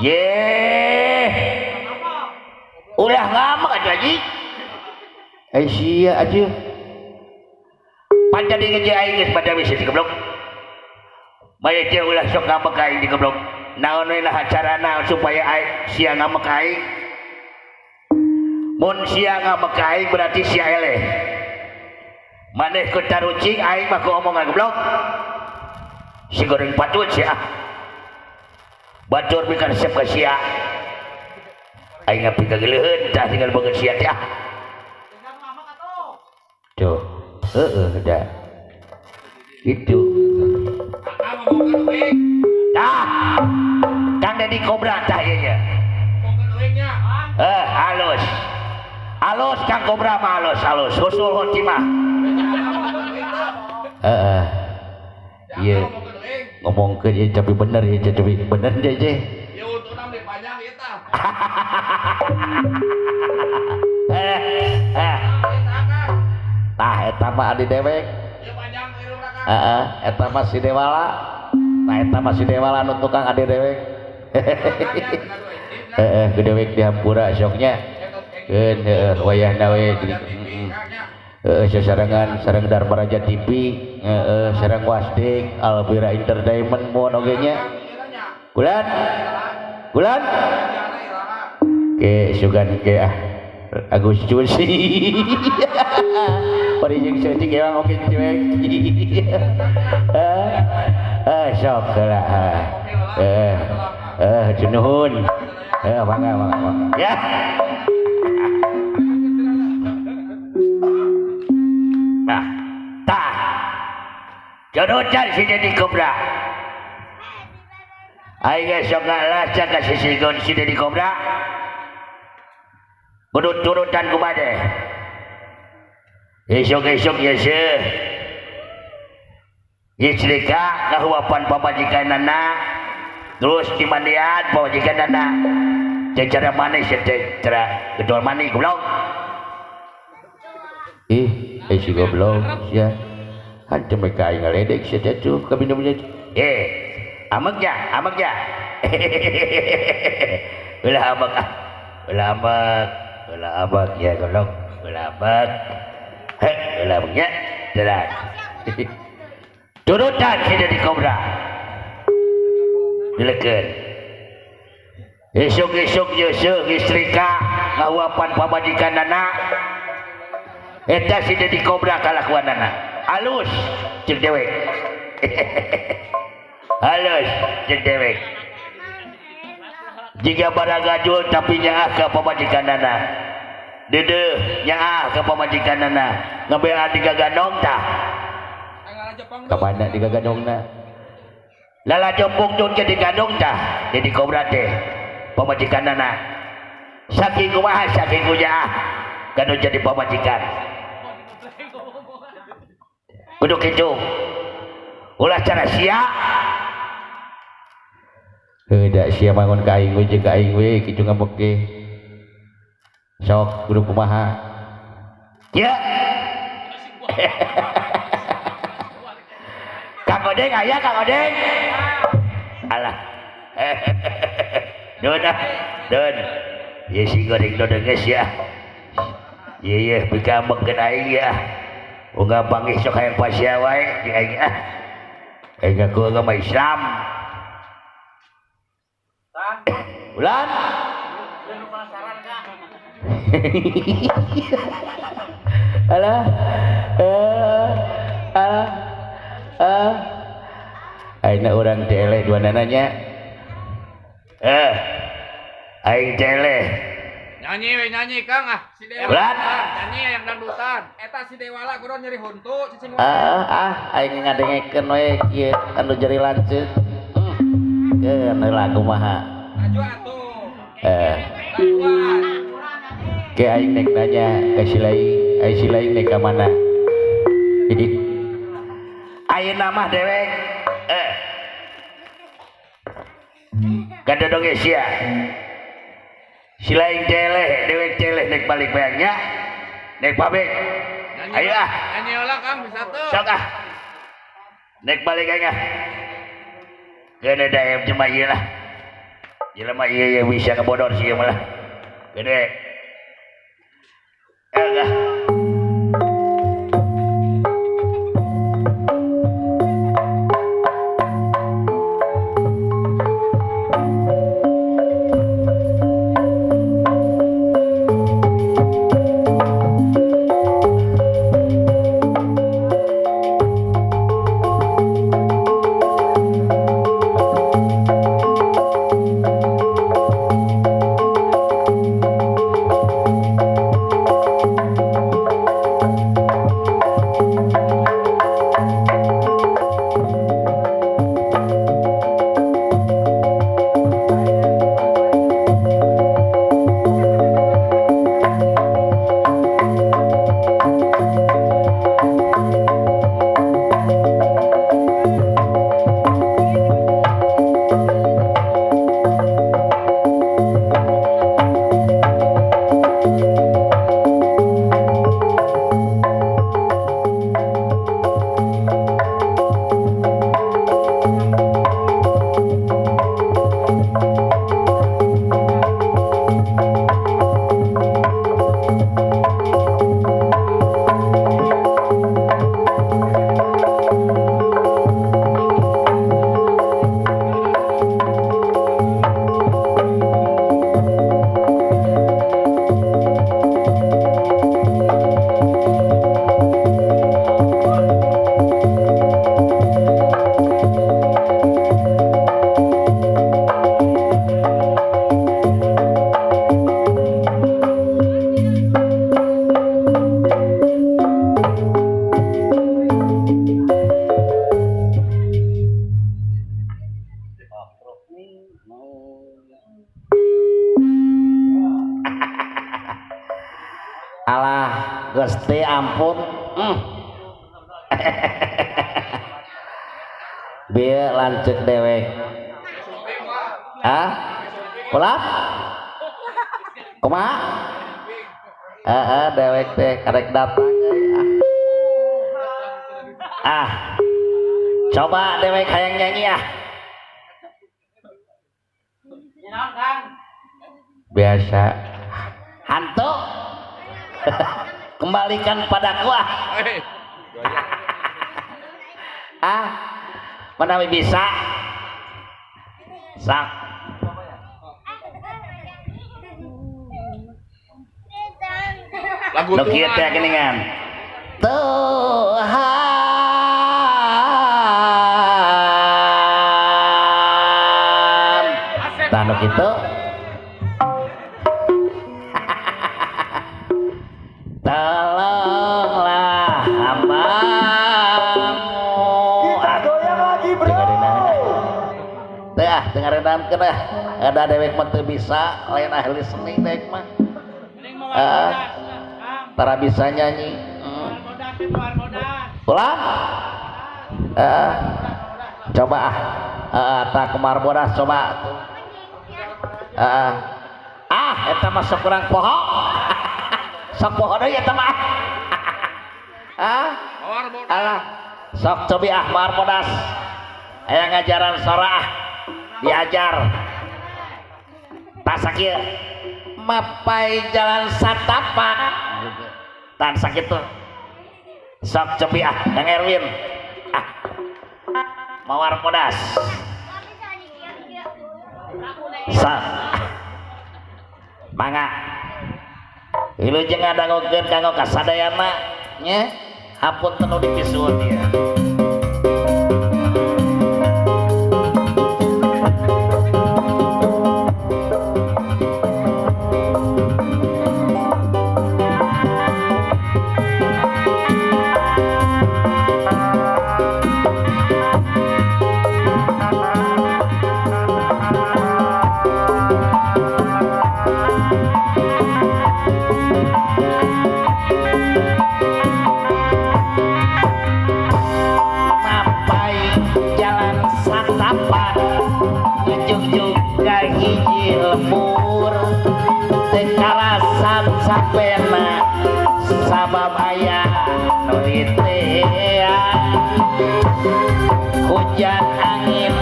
ye ulah ngamek atuh haji ai sia atuh pan tadi ngeje aing geus pada wis si goblok bae teh ulah sok ngamek aing di goblok naon we lah carana supaya aing sia ngamek aing mun sia ngamek aing berarti sia eleh maneh ku tarucing aing mah ku omongan goblok si goreng patut sia batur pikeun resep ka sia aing ngapi kageleuheun tah tinggal beungeut sia teh tuh heeh da itu tah Kang Dedi Kobra tah ieu nya halus Halus Kang Kobra mah halus halus husul khotimah. Heeh. Ieu ngomongkeun ieu tapi bener ieu tapi bener deui teh. Ieu untuna mah panjang ieu tah. Tah eta mah adi dewek. Ieu panjang irungna Kang. Heeh, eta mah si Dewala. Tah eta mah si Dewala nu tukang adi dewek. Heeh, ku dewek dihampura soknya. Keun heeh wayahna we heeh sasarengan sareng Dharma Raja TV, heeh sareng Wasdik, Alvira Entertainment mun oge nya. Bulan. Bulan. Ke sugan ke ah Agus Cuci. Bari jeung seutik ewang oge dewek. Sok heula. Nuhun. Mangga mangga mangga. Ya. Nah, tah. Jodotan si Dedi Kobra. Aing geus sok ngalaca ka sisigon si Dedi Kobra. Kudu turutan ku bade. Esok-esok ye seuh. Istrika kahuapan pamajikanana terus dimandian pamajikanana. Cara manis cara gedor mani goblok. Ih, si goblok sia. Hantu mereka aing ngaledek sia teh tuh ka minum nya. Ameknya, ameknya. Ulah amek ah. Ulah amek, ulah amek ya goblok. Ulah amek. Heh, ulah ameknya. Jalan. Turutan si Dedi Kobra. Dilekeun. Esuk-esuk yeuseuh istrika ngahuapan pamajikanana. Eta si Dedi Kobra kalakuanana. Alus ceuk dewek. Halus ceuk dewek. Jika baragajul tapi nyaah ka pamajikanana. Deudeuh nyaah ka pamajikanana. Ngabean digagandong tah. Ka mana digagandongna? Lala jompong tun ge digandong tah. Dedi Kobra teh pamajikanana. Saking kumaha saking nyaah kanu jadi pamajikan. Kudu kitu. Ulah cara sia. Heuh da sia bangun ka aing we jeung ka aing we kitu ngambek ge. Sok kudu kumaha? Ya. Kang Odeng aya Kang Odeng. Alah. Don ah, don. Ieu si goreng dodenges ya. Ieu ieu pikaambekeun aing ya. Unggah panggih sok hayang pasea wae jeung aing ah. Aing ngaku agama Islam. Bulan. Alah. Alah. Ayeuna urang teh eleh dua nananya. Aing teh eleh. Nyanyi we nyanyi Kang ah si Dewala. Bulan. Nyanyi yang dangdutan. Eta si Dewala kudu nyeri huntu cicing. Aing ngadengekeun we kieu anu jeri lanceuk. Keun heula kumaha. Maju atuh. Ke aing nek nanya ka si laing, ai si laing nek ka mana? Ayeuna mah dewek ka dodong sia. Si laing teh dewek teh nek balik bayang nya. Nek pabrik. Ayo ah. Nyanyi heula Kang bisa teu. Sok ah. Nek balik aing ah. Gede da cuma ieu lah. Jelema ieu ieu bisa ngebodor sih malah. Gede. Agak. Alah Gusti ampun. Bieu lanceuk dewek. Ah? Ulah? Kumaha? Heeh, dewek teh karek datang euy. Ah. Coba dewek hayang nyanyi ah. Biasa. Hantu. Kembalikan padaku ah. Ah, mana bisa? Sak. Lagu nu kieu teh geuningan. Tuhan tah nu kitu. Tolonglah hambamu. Kita goyang lagi bro. Teu ah, dengareunaan ah. Ada dewek mah teu bisa, lain ahli seni dewek mah. Tara bisa nyanyi. Ulah? Coba ah. Tah Kemar Bodas coba. Ah, eta mah sok kurang poho. Sok poho deui eta mah. Ah, alah, sok cobi ah Mawar Bodas. Aya ngajaran sora ah. Diajar. Tas sakieu. Mapai jalan satapak. Tan sakitu. Sok cobi ah Kang Erwin. Ah. Mawar Bodas. Sok. Mangga. Wilujeng ngadangukeun kanggo kasadayana nya. Hapunten nu dipisuhun ieu. Sapena sabab aya nu ditean hujan angin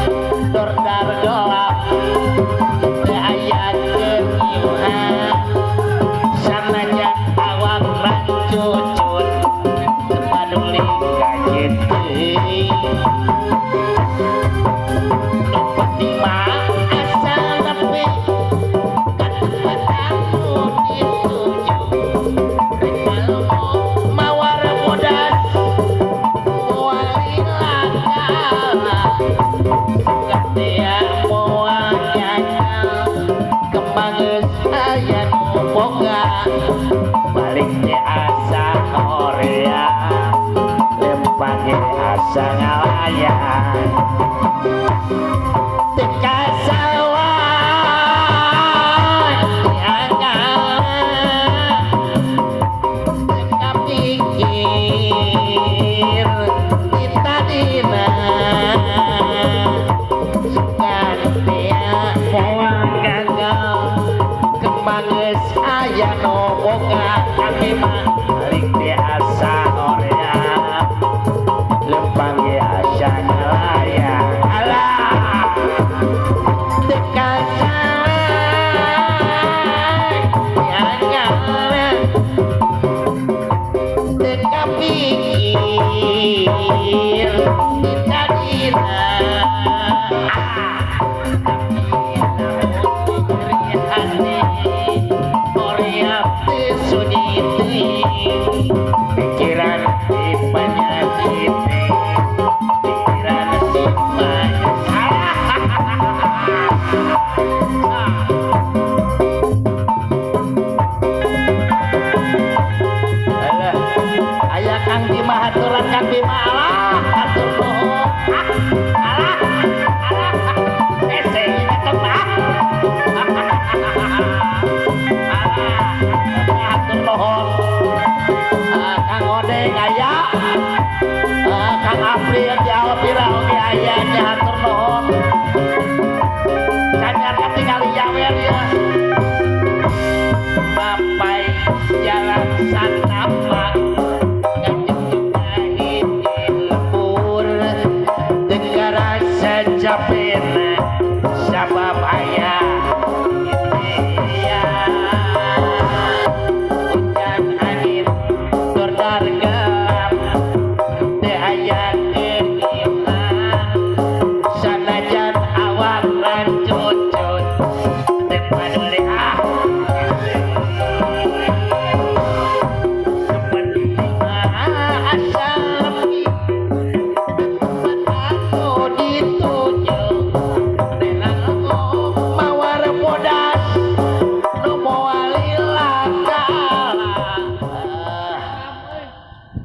dordar gelap teu aya kenyuhan sanajan awak rancucut teu paduli ka teuing nu penting mah asal nepi ka tempat anu dituju. Mawar Bodas katia moal gagal kembang geus aya nu boga balik teh asa horea lempang ge asa ngalayang teu kasawang teu kapikir ti tadina sugan teh moal gagal kembang geus aya nu boga kami mah balik teh asa horea lempang ge asa ngalayang alah teu kasawang teu kapikir ti tadina pikiran si penyakit pikiran si Aya Kang Bima haturan Kang Bima alah hatur nuhun alah alah hese dateng mah alah hatur nuhun. Wira oge aya nya hatur nuhun. Canyar katingali nyawer ya. Bapai jalan satapak ngajeng lembur teu karasa capena sabab aya hujan angin dordar gelap teu aya keiman sanajan awak rancucut teu paduli ah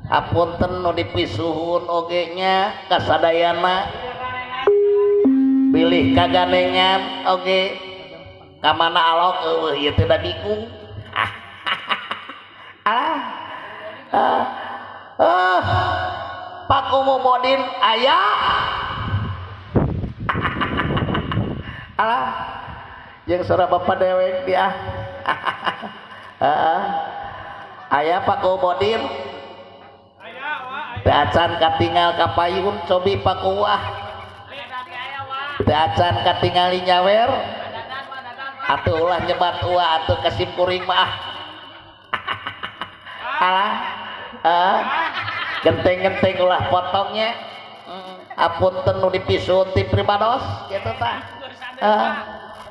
apunten nu dipisuhun oge nya kasadayana bilih kaganengan oge ka mana alok eueuh ieu teh da bingung. Alah Pak Umumodin aya. Alah jeung sora bapa dewek dia. Aya Pak Umumodin. Teu acan katingal ka payun cobi Pak Uwah. Teu acan katingali nyawer. Atuh ulah nyebat uah atuh ka simkuring mah. Alah. Genteng-genteng ulah potongnya. Apunten nu dipisuhun ti pribados kitu tah.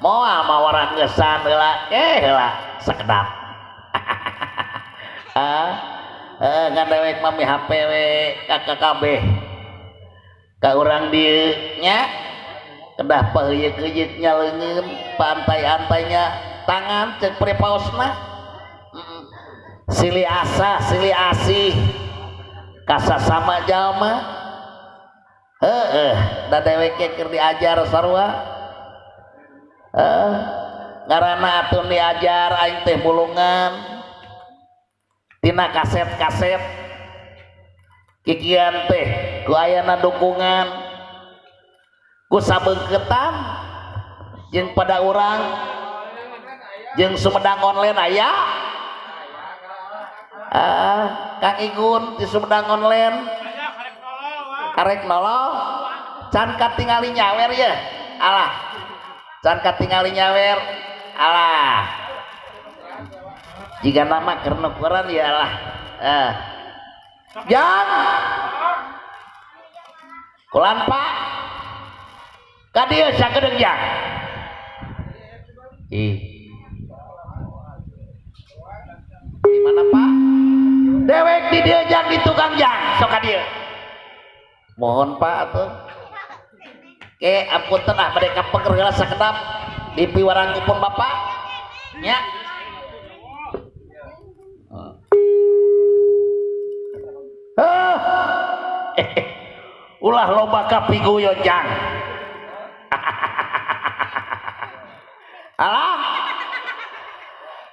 Moal mawaran geusan heula heula sakedap. Ngan dewek mah mi HP we KKKB. Ka urang dieu nya kedah paheuyeuk-heuyeuk nya leungeun pantai-antainya tangan ceuk pripaosna. Silih asah silih asih kasasama jalma. Heeh da dewek ge keur diajar sarua. Heeh ngaranna atuh diajar aing teh bulungan tina kaset-kaset kikian teh ku ayana dukungan ku sabeungkeutan jeung pada urang jeung Sumedang online aya. Kang Igun di Sumedang online karek nolol can katingali nyawer ya. Alah can katingali nyawer. Alah jika nama kernukuran ya lah. Jang kulan Pak ka dieu sakedeung jang. Ih di mana Pak? Dewek di dieu jang di tukang jang sok ka dieu. Mohon Pak atuh. Ke apunten ah bade kapeger heula sakedap di piwarangkupun Bapak nya. Ulah loba kapiguyon jang. Alah.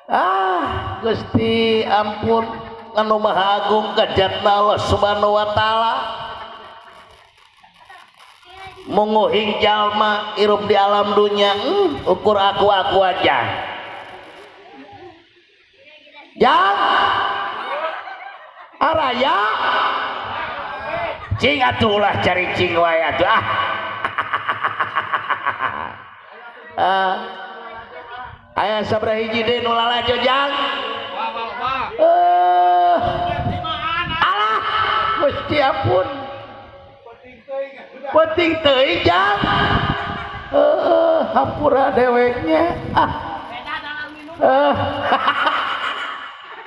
Ah, Gusti ampun anu Maha Agung kajatna Allah Subhanahu wa taala. Munguhing jalma hirup di alam dunia, ukur aku-aku aja. Jang. Araya. Cing atuh ulah cari cing wae atuh ah. Aya sabaraha hiji deui nu lalajo jang? Alah, Gusti ampun. Penting teuing jang. Hampura deweknya. Ah.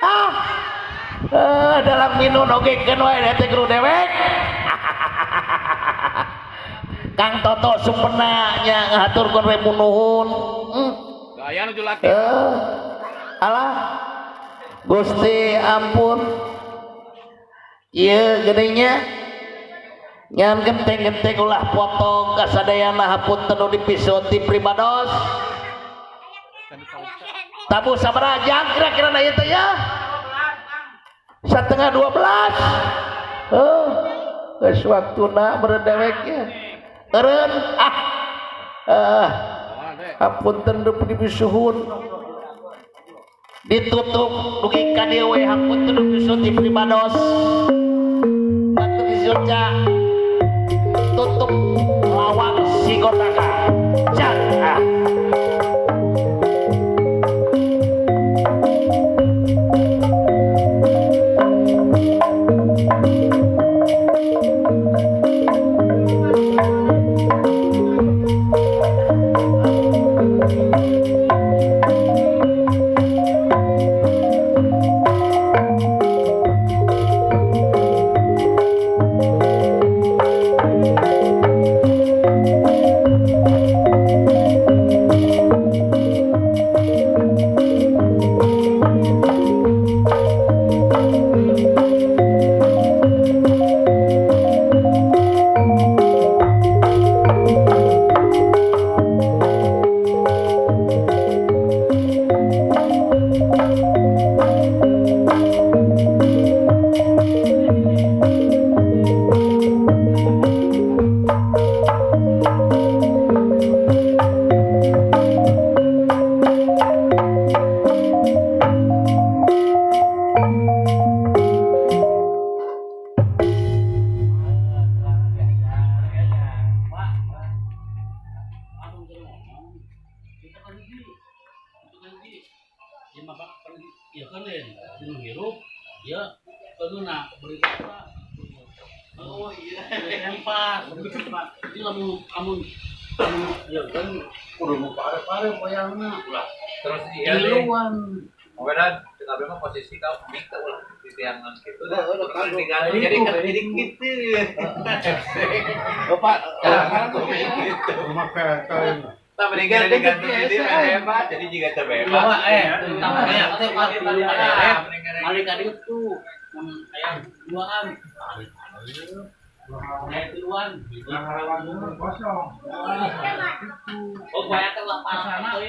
Ah. Dalam minum oge keun wae teh guru dewek. Kang Toto Sumpena nya ngahaturkeun we nuhun. Aya nuju laki. Alah. Gusti ampun. Ieu geuning nyan genteng-genteng ulah potong kasadayana hapunten nu dipisoti pribados. Tabuh sabaraha jam kira-kira na ieu teh ya? 11:30. Geus waktuna beureun dewek ya. Eureun ah. Hapunten dupi disuhun. Ditutup dugi ka dieu we hapunten dupi disuhun ti pribados. Batu disulca. Tutup lawang sigotaka. Jan ah. Posisi kau minta ulah di tiangan gitu. Jadi jadi gitu. Bapak rumah petel. Tak meninggal diganti jadi bebas, jadi jika terbebas. Adik-adik itu kayak duaan. Tiluan. Kosong. Oh, banyak lah pasana.